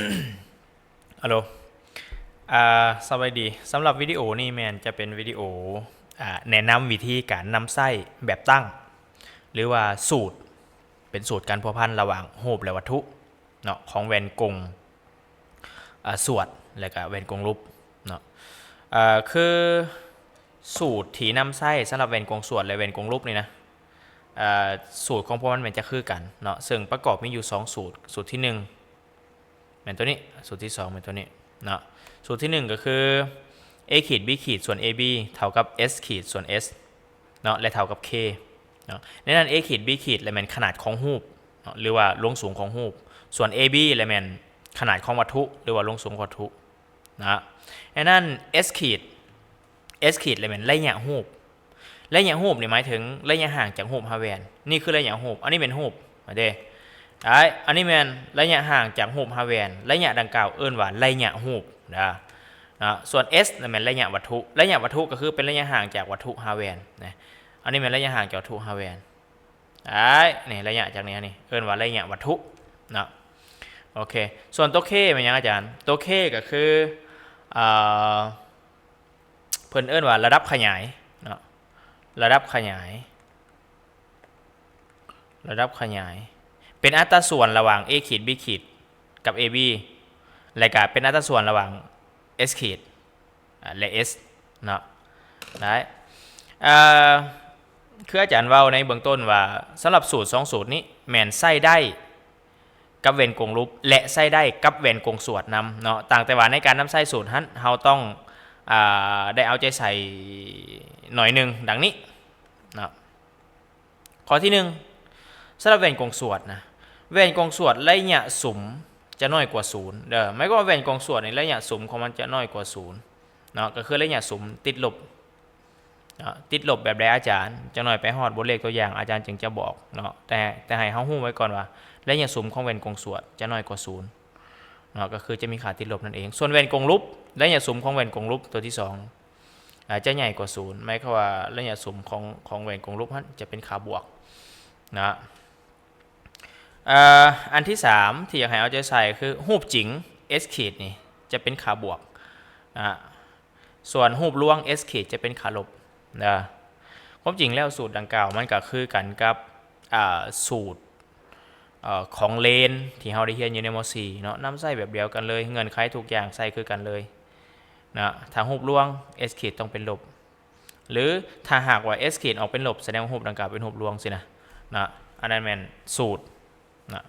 ອາໂລ ອາ ສະບາຍດີ. ສຳລັບວິດີໂອນີ້ແມ່ນຈະເປັນວິດີໂອ ອາ ແນະນຳວິທີການນຳໃຊ້ແບບຕັ້ງ ຫຼືວ່າສູດ ເປັນສູດການພົວພັນລະຫວ່າງຮູບ ແລະ ວັດຖຸເນາະ ຂອງແວ່ນກົງ ອາ ສວດ ແລະກະແວ່ນກົງຫຼຸບເນາະ. ເອີ ຄືສູດທີ່ນຳໃຊ້ສຳລັບແວ່ນກົງສວດ ແລະ ແວ່ນກົງຫຼຸບນີ້ນະ ເອີ ສູດຂອງພວກມັນແມ່ນຈະຄືກັນເນາະ, ເຊິ່ງປະກອບມີຢູ່ສອງສູດ. ສູດທີໜຶ່ງແມ່ນໂຕນີ້, ສູດທີສອງແມ່ນໂຕນີ້ເນາະ. ສູດທີໜຶ່ງກໍຄື a ຂີດ b ຂີດ ສ່ວນ ab ເທົ່າກັບ s ຂີດ ສ່ວນ s ເນາະ ແລະ ເທົ່າກັບ k ເນາະ. ໃນນັ້ນ a ຂີດ b ຂີດ ລະແມ່ນຂະໜາດຂອງຮູບເນາະ ຫຼືວ່າລວງສູງຂອງຮູບ, ສ່ວນ ab ລະແມ່ນຂະໜາດຂອງວັດຖຸ ຫຼືວ່າລວງສູງຂອງວັດຖຸນະ. ໃນນັ້ນ s ຂີດ s ຂີດ ລະແມ່ນໄລຍະຮູບ. ໄລຍະຮູບນີ້ໝາຍເຖິງໄລຍະຫ່າງຈາກຮູບຫາແວ່ນ. ນີ້ຄືໄລຍະຮູບ, ອັນນີ້ແມ່ນຮູບ ມາເດ້. ໄດ້ ອັນນີ້ແມ່ນໄລຍະຫ່າງຈາກຮູບຫາແວ່ນ. ໄລຍະດັ່ງກ່າວເອີ້ນວ່າໄລຍະຮູບເດີ. ນະ ສ່ວນ s ລະແມ່ນໄລຍະວັດຖຸ. ໄລຍະວັດຖຸກໍຄືເປັນໄລຍະຫ່າງຈາກວັດຖຸຫາແວ່ນນະ. ອັນນີ້ແມ່ນໄລຍະຫ່າງຈາກວັດຖຸຫາແວ່ນ. ໄດ້ ນີ້ໄລຍະຈາກນີ້ ອັນນີ້ເອີ້ນວ່າໄລຍະວັດຖຸເນາະ. ໂອເຄ ສ່ວນຕົວ k ແມ່ນຫຍັງອາຈານ? ຕົວ k ກໍຄື ເອີ ເພິ່ນເອີ້ນວ່າລະດັບຂະຫຍາຍເນາະ, ລະດັບຂະຫຍາຍ ລະດັບຂະຫຍາຍ ເປັນອັດຕາສ່ວນລະຫວ່າງ a ຂີດ b ຂີດ ກັບ ab ແລະກະເປັນອັດຕາສ່ວນລະຫວ່າງ s ຂີດ ອາ ແລະ s ເນາະ. ໄດ້ ເອີ ຄືອາຈານເວົ້າໃນເບື້ອງຕົ້ນວ່າ ສຳລັບສູດສອງສູດນີ້ແມ່ນໃຊ້ໄດ້ ກັບແວ່ນກົງຫຼຸບ ແລະ ໃຊ້ໄດ້ກັບແວ່ນກົງສວດນຳເນາະ, ຕ່າງແຕ່ວ່າໃນການນຳໃຊ້ສູດຫັ້ນ ເຮົາຕ້ອງ ອາ ໄດ້ເອົາໃຈໃສ່ໜ້ອຍໜຶ່ງ ດັ່ງນີ້ເນາະ. ຂໍ້ທີໜຶ່ງ ສຳລັບແວ່ນກົງສວດນະ ແວ່ນກົງສວດໄລຍະສຸມຈະນ້ອຍກວ່າສູນເດີ. ໝາຍຄວາມວ່າແວ່ນກົງສວດນີ້ໄລຍະສຸມຂອງມັນຈະນ້ອຍກວ່າສູນເນາະ, ກໍຄືໄລຍະສຸມຕິດລົບ ເນາະ. ຕິດລົບແບບໃດອາຈານ? ຈັກໜ້ອຍໄປຮອດບົດເລກຕົວຢ່າງ ອາຈານຈຶ່ງຈະບອກເນາະ, ແຕ່ ແຕ່ໃຫ້ເຮົາຮູ້ໄວ້ກ່ອນວ່າ ໄລຍະສຸມຂອງແວ່ນກົງສວດຈະນ້ອຍກວ່າສູນເນາະ, ກໍຄືຈະມີຄ່າຕິດລົບນັ້ນເອງ. ສ່ວນແວ່ນກົງຫຼຸບ ໄລຍະສຸມຂອງແວ່ນກົງຫຼຸບຕົວທີສອງ ອາ ຈະໃຫຍ່ກວ່າສູນ, ໝາຍຄວາມວ່າໄລຍະສຸມຂອງ ຂອງແວ່ນກົງຫຼຸບຫັ້ນຈະເປັນຄ່າບວກນະ. ເອີ ອັນທີສາມທີ່ຢາກໃຫ້ເອົາໃຈໃສ່ຄື ຮູບຈິງ s ຂີດນີ້ຈະເປັນຄ່າບວກນະ. ສ່ວນຮູບລວງ s ຂີດຈະເປັນຄ່າລົບເດີ. ຄວາມຈິງແລ້ວສູດດັ່ງກ່າວມັນກໍຄືກັນກັບ ອາ ສູດ ເອີ ຂອງເລນທີ່ເຮົາໄດ້ຮຽນຢູ່ໃນ ມໍສີ່ ເນາະ, ນຳໃຊ້ແບບດຽວກັນເລີຍ, ເງື່ອນໄຂທຸກຢ່າງໃຊ້ຄືກັນເລີຍນະ. ຖ້າຮູບລວງ s ຂີດຕ້ອງເປັນລົບ ຫຼືຖ້າຫາກວ່າ s ຂີດອອກເປັນລົບ ສະແດງວ່າຮູບດັ່ງກ່າວເປັນຮູບລວງຊີ້ນະ ນະ. ອັນນັ້ນແມ່ນສູດນະ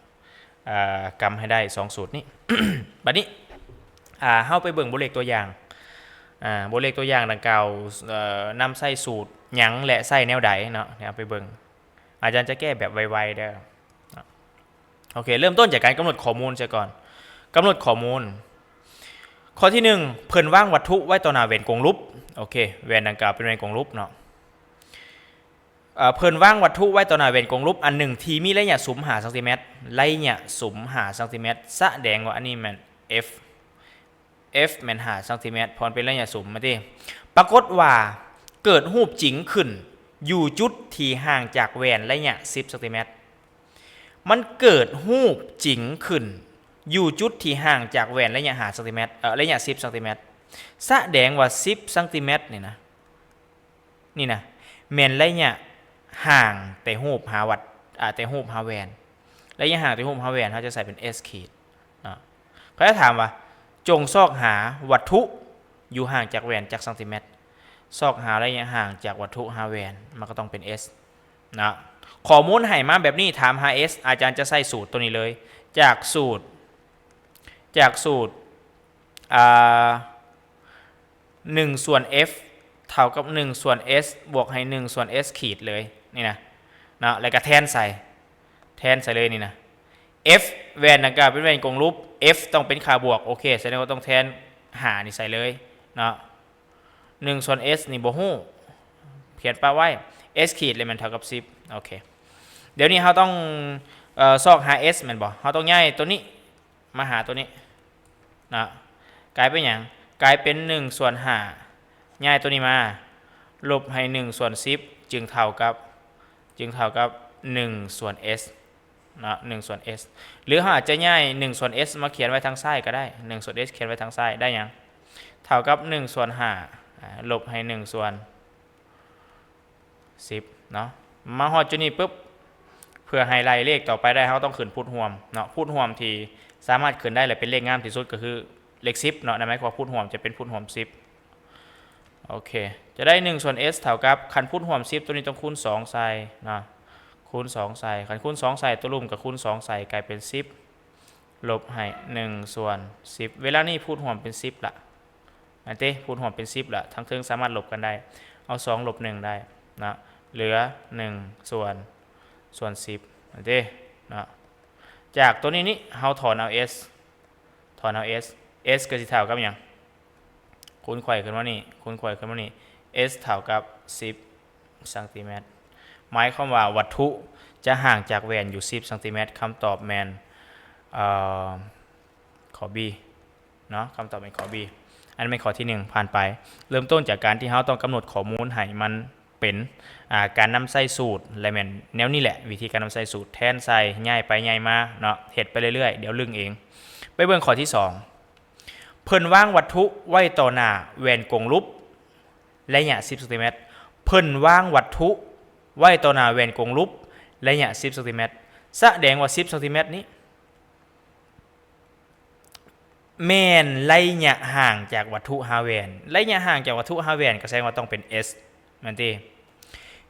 ອາ ກຳໃຫ້ໄດ້ສອງສູດນີ້. ບັດນີ້ ອາ ເຮົາໄປເບິ່ງບົດເລກຕົວຢ່າງ ອາ ບົດເລກຕົວຢ່າງດັ່ງກ່າວ ເອີ ນຳໃຊ້ສູດຫຍັງ ແລະ ໃຊ້ແນວໃດເນາະ. ເຮົາໄປເບິ່ງ ອາຈານຈະແກ້ແບບໄວໆເດີ. ໂອເຄ ເລີ່ມຕົ້ນຈາກການກຳນົດຂໍ້ມູນເສຍກ່ອນ. ກຳນົດຂໍ້ມູນ ຂໍ້ທີໜຶ່ງ ເພິ່ນວາງວັດຖຸໄວ້ຕໍ່ໜ້າແວ່ນກົງຫຼຸບ. ໂອເຄ ແວ່ນດັ່ງກ່າວເປັນແວ່ນກົງຫຼຸບເນາະ. ເອີ ເພິ່ນວາງວັດຖຸໄວ້ຕໍ່ໜ້າແວ່ນກົງຫຼຸບອັນໜຶ່ງທີ່ມີໄລຍະສຸມຫ້າຊັງຕີແມັດ, ໄລຍະສຸມຫ້າຊັງຕີແມັດ ສະແດງວ່າອັນນີ້ແມ່ນ f, f ແມ່ນຫ້າຊັງຕີແມັດ ເພາະມັນເປັນໄລຍະສຸມ ແມ່ນຕິ. ປາກົດວ່າເກີດຮູບຈິງຂຶ້ນຢູ່ຈຸດທີ່ຫ່າງຈາກແວ່ນໄລຍະສິບຊັງຕີແມັດ. ມັນເກີດຮູບຈິງຂຶ້ນຢູ່ຈຸດທີ່ຫ່າງຈາກແວ່ນໄລຍະຫ້າຊັງຕີແມັດ ເອີ ໄລຍະສິບຊັງຕີແມັດ, ສະແດງວ່າສິບຊັງຕີແມັດນີ້ນະ ນີ້ນະ ແມ່ນໄລຍະຫ່າງແຕ່ຮູບຫາວັດ ອາ ແຕ່ຮູບຫາແວ່ນ. ໄລຍະຫ່າງແຕ່ຮູບຫາແວ່ນ ເຮົາຈະໃສ່ເປັນ s ຂີດເນາະ. ເຂົາຈະຖາມວ່າ ຈົ່ງຊອກຫາວັດຖຸຢູ່ຫ່າງຈາກແວ່ນຈັກຊັງຕີແມັດ. ຊອກຫາໄລຍະຫ່າງຈາກວັດຖຸຫາແວ່ນ ມັນກໍຕ້ອງເປັນ s ເນາະ. ຂໍ້ມູນໃຫ້ມາແບບນີ້ ຖາມຫາ s ອາຈານຈະໃຊ້ສູດຕົວນີ້ເລີຍ ຈາກສູດ ຈາກສູດ ອາ ໜຶ່ງສ່ວນ f ເທົ່າກັບໜຶ່ງສ່ວນ s ບວກໃຫ້ໜຶ່ງສ່ວນ s ຂີດເລີຍນີ້ນະເນາະ, ແລ້ວກໍແທນໃສ່ ແທນໃສ່ເລີຍນີ້ນະ. f ແວ່ນດັ່ງກ່າວເປັນແວ່ນກົງຫຼຸບ f ຕ້ອງເປັນຄ່າບວກ. ໂອເຄ ສະແດງວ່າຕ້ອງແທນຫ້ານີ້ໃສ່ເລີຍເນາະ. ໜຶ່ງສ່ວນ s ນີ້ບໍ່ຮູ້ ຂຽນປະໄວ້ s ຂີດແລ້ວແມ່ນເທົ່າກັບສິບ. ໂອເຄ ດຽວນີ້ເຮົາຕ້ອງ ເອີ ຊອກຫາ s ແມ່ນບໍ່? ເຮົາຕ້ອງຍ້າຍຕົວນີ້ ມາຫາຕົວນີ້ນະ ກາຍເປັນຫຍັງ? ກາຍເປັນໜຶ່ງສ່ວນຫ້າ ຍ້າຍຕົວນີ້ມາ ລົບໃຫ້ໜຶ່ງສ່ວນສິບ ຈຶ່ງເທົ່າກັບ ຈຶ່ງເທົ່າກັບໜຶ່ງສ່ວນ s ເນາະ ໜຶ່ງສ່ວນ s ຫຼືເຮົາອາດຈະຍ້າຍໜຶ່ງສ່ວນ s ມາຂຽນໄວ້ທາງຊ້າຍກໍໄດ້ ໜຶ່ງສ່ວນ s ຂຽນໄວ້ທາງຊ້າຍໄດ້ຫຍັງ ເທົ່າກັບໜຶ່ງສ່ວນຫ້າ ອາ ລົບໃຫ້ໜຶ່ງສ່ວນສິບເນາະ ມາຮອດຈຸດນີ້ປຶບ ເພື່ອໃຫ້ໄລ່ເລກຕໍ່ໄປໄດ້ ເຮົາຕ້ອງຂຶ້ນພູດຮ່ວມເນາະ ພູດຮ່ວມທີ່ສາມາດຂຶ້ນໄດ້ ແລະ ເປັນເລກງາມທີ່ສຸດກໍຄືເລກສິບເນາະ ນັ້ນໝາຍຄວາມວ່າພູດຮ່ວມຈະເປັນພູດຮ່ວມສິບ ໂອເຄ ຈະໄດ້ໜຶ່ງສ່ວນ s ເທົ່າກັບ ຄັນພູດຮ່ວມສິບ ຕົວນີ້ຕ້ອງຄູນສອງໃສ່ເນາະ ຄູນສອງໃສ່ ຄັນຄູນສອງໃສ່ ຕົວລຸ່ມກໍຄູນສອງໃສ່ ກາຍເປັນສິບ ລົບໃຫ້ໜຶ່ງສ່ວນສິບ ເວລານີ້ພູດຮ່ວມເປັນສິບລະ ອັນເຕ ພູດຮ່ວມເປັນສິບລະ ທາງເທິງສາມາດລົບກັນໄດ້ ເອົາສອງລົບໜຶ່ງໄດ້ເນາະ ເຫຼືອໜຶ່ງສ່ວນ ສ່ວນສິບ ອັນເຕເນາະ ຈາກຕົວນີ້ນີ້ ເຮົາຖອນເອົາ s ຖອນເອົາ s s ກໍຊິເທົ່າກັບຫຍັງ ຄູນໄຂວ້ຂຶ້ນມານີ້ ຄູນໄຂວ້ຂຶ້ນມານີ້ s ເທົ່າກັບສິບຊັງຕີແມັດ ໝາຍຄວາມວ່າວັດຖຸຈະຫ່າງຈາກແວ່ນຢູ່ສິບຊັງຕີແມັດ ຄຳຕອບແມ່ນ ເອີ ຂໍ້ B ເນາະ ຄຳຕອບແມ່ນຂໍ້ B ອັນນັ້ນແມ່ນຂໍ້ທີໜຶ່ງ ຜ່ານໄປ ເລີ່ມຕົ້ນຈາກການທີ່ເຮົາຕ້ອງກຳນົດຂໍ້ມູນໃຫ້ມັນເປັນ ອາ ການນຳໃຊ້ສູດ ແລະ ແມ່ນແນວນີ້ແຫຼະ ວິທີການນຳໃຊ້ສູດ ແທນໃສ່ ຍ້າຍໄປຍ້າຍມາເນາະ ເຮັດໄປເລື້ອຍໆ ດຽວລຶ້ງເອງ ໄປເບິ່ງຂໍ້ທີສອງ ເພິ່ນວາງວັດຖຸໄວ້ຕໍ່ໜ້າແວ່ນກົງຫຼຸບ ໄລຍະສິບຊັງຕີແມັດ ເພິ່ນວາງວັດຖຸໄວ້ຕໍ່ໜ້າແວ່ນກົງຫຼຸບ ໄລຍະສິບຊັງຕີແມັດ ສະແດງວ່າສິບຊັງຕີແມັດນີ້ ແມ່ນໄລຍະຫ່າງຈາກວັດຖຸຫາແວ່ນ ໄລຍະຫ່າງຈາກວັດຖຸຫາແວ່ນ ກໍສະແດງວ່າຕ້ອງເປັນ s ແມ່ນຕິ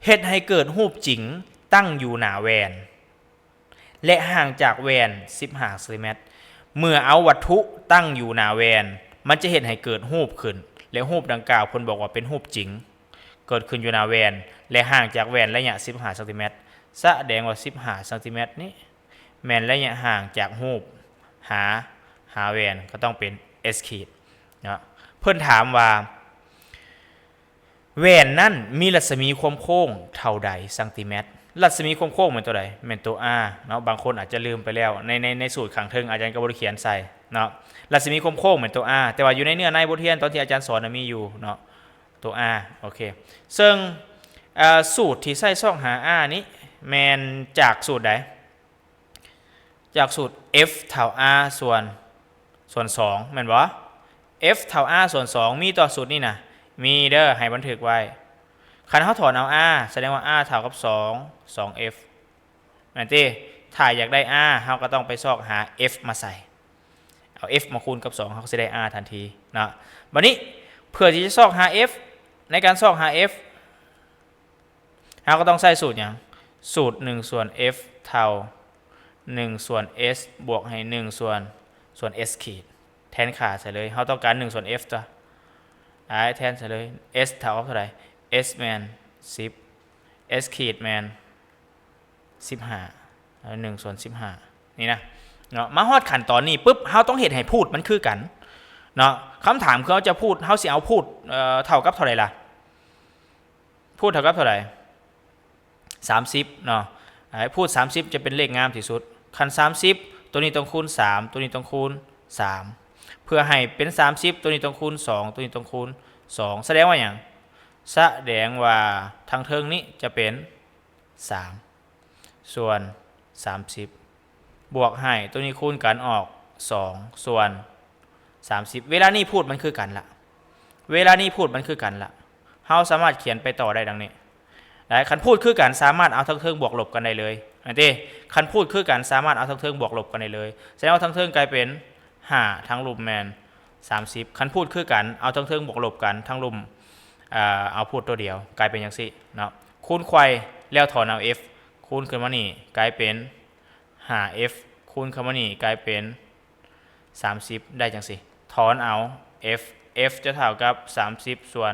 ເຮັດໃຫ້ເກີດຮູບຈິງຕັ້ງຢູ່ໜ້າແວ່ນ ແລະ ຫ່າງຈາກແວ່ນສິບຫ້າຊັງຕີແມັດ ເມື່ອເອົາວັດຖຸຕັ້ງຢູ່ໜ້າແວ່ນ ມັນຈະເຮັດໃຫ້ເກີດຮູບຂຶ້ນ ແລະ ຮູບດັ່ງກ່າວເພິ່ນບອກວ່າເປັນຮູບຈິງ ເກີດຂຶ້ນຢູ່ໜ້າແວ່ນ ແລະ ຫ່າງຈາກແວ່ນໄລຍະສິບຫ້າຊັງຕີແມັດ ສະແດງວ່າສິບຫ້າຊັງຕີແມັດນີ້ ແມ່ນໄລຍະຫ່າງຈາກຮູບຫາ ຫາແວ່ນ ກໍຕ້ອງເປັນ s ຂີດເນາະ ເພິ່ນຖາມວ່າ ແວ່ນນັ້ນມີລັດສະໝີຄວາມໂຄ້ງເທົ່າໃດຊັງຕີແມັດ? ລັດສະໝີຄວາມໂຄ້ງແມ່ນຕົວໃດ? ແມ່ນຕົວ r ເນາະ ບາງຄົນອາດຈະລືມໄປແລ້ວ ໃນ ໃນ ໃນສູດຂ້າງເທິງອາຈານກໍບໍ່ໄດ້ຂຽນໃສ່ເນາະ ລັດສະໝີຄວາມໂຄ້ງແມ່ນຕົວ r ແຕ່ວ່າຢູ່ໃນເນື້ອໃນບົດຮຽນຕອນທີ່ອາຈານສອນນະມີຢູ່ເນາະ ຕົວ r ໂອເຄ ເຊິ່ງ ເອີ ສູດທີ່ໃຊ້ຊອກຫາ r ນີ້ແມ່ນຈາກສູດໃດ? ຈາກສູດ f ເທົ່າ r ສ່ວນ ສ່ວນສອງ ແມ່ນບໍ່? f ເທົ່າ r ສ່ວນສອງ ມີຕົວສູດນີ້ນະ ມີເດີ ໃຫ້ບັນທຶກໄວ້ ຄັນເຮົາຖອນເອົາ r ສະແດງວ່າ r ເທົ່າກັບສອງ ສອງ f ແມ່ນຕິ ຖ້າຢາກໄດ້ r ເຮົາກໍຕ້ອງໄປຊອກຫາ f ມາໃສ່ ເອົາ f ມາຄູນກັບສອງ ເຮົາກໍຊິໄດ້ r ທັນທີເນາະ ບັດນີ້ເພື່ອທີ່ຈະຊອກຫາ f ໃນການຊອກຫາ f ເຮົາກໍຕ້ອງໃຊ້ສູດຫຍັງ? ສູດໜຶ່ງສ່ວນ f ເທົ່າໜຶ່ງສ່ວນ s ບວກໃຫ້ໜຶ່ງສ່ວນ ສ່ວນ s ຂີດ ແທນຄ່າໃສ່ເລີຍ ເຮົາຕ້ອງການໜຶ່ງສ່ວນ f ຕົວະ ອາ ແທນໃສ່ເລີຍ s ເທົ່າກັບເທົ່າໃດ? s ແມ່ນສິບ s ຂີດແມ່ນສິບຫ້າ ໜຶ່ງສ່ວນສິບຫ້າ ນີ້ນະເນາະ ມາຮອດຂັ້ນຕອນນີ້ປຶບ ເຮົາຕ້ອງເຮັດໃຫ້ພູດມັນຄືກັນເນາະ ຄຳຖາມຄືເຮົາຈະພູດ ເຮົາຊິເອົາພູດ ເອີ ເທົ່າກັບເທົ່າໃດລະ? ພູດເທົ່າກັບເທົ່າໃດ? ສາມສິບເນາະ ເອີ ພູດສາມສິບຈະເປັນເລກງາມທີ່ສຸດ ຄັນສາມສິບ ຕົວນີ້ຕ້ອງຄູນສາມ ຕົວນີ້ຕ້ອງຄູນສາມ ເພື່ອໃຫ້ເປັນສາມສິບ ຕົວນີ້ຕ້ອງຄູນສອງ ຕົວນີ້ຕ້ອງຄູນສອງ ສະແດງວ່າຫຍັງ? ສະແດງວ່າທາງເທິງນີ້ຈະເປັນສາມ ສ່ວນສາມສິບ ບວກໃຫ້ຕົວນີ້ຄູນກັນອອກສອງ ສ່ວນສາມສິບ ເວລານີ້ພູດມັນຄືກັນລະ ເວລານີ້ພູດມັນຄືກັນລະ ເຮົາສາມາດຂຽນໄປຕໍ່ໄດ້ດັ່ງນີ້ ໄດ້ ຄັນພູດຄືກັນສາມາດເອົາທັງເທິງບວກລົບກັນໄດ້ເລີຍ ອັນເດ ຄັນພູດຄືກັນສາມາດເອົາທັງເທິງບວກລົບກັນໄດ້ເລີຍ ສະແດງວ່າທັງເທິງກາຍເປັນຫ້າ ທັງລຸ່ມແມ່ນສາມສິບ ຄັນພູດຄືກັນເອົາທັງເທິງບວກລົບກັນ ທັງລຸ່ມ ເອີ ເອົາພູດຕົວດຽວ ກາຍເປັນຈັ່ງຊີ້ເນາະ ຄູນໄຂວ້ແລ້ວຖອນເອົາ f ຄູນຂຶ້ນມານີ້ກາຍເປັນຫ້າ f ຄູນເຂົ້າມານີ້ກາຍເປັນ ສາມສິບ ໄດ້ຈັ່ງຊີ້ ຖອນເອົາ f f ຈະເທົ່າກັບສາມສິບ ສ່ວນ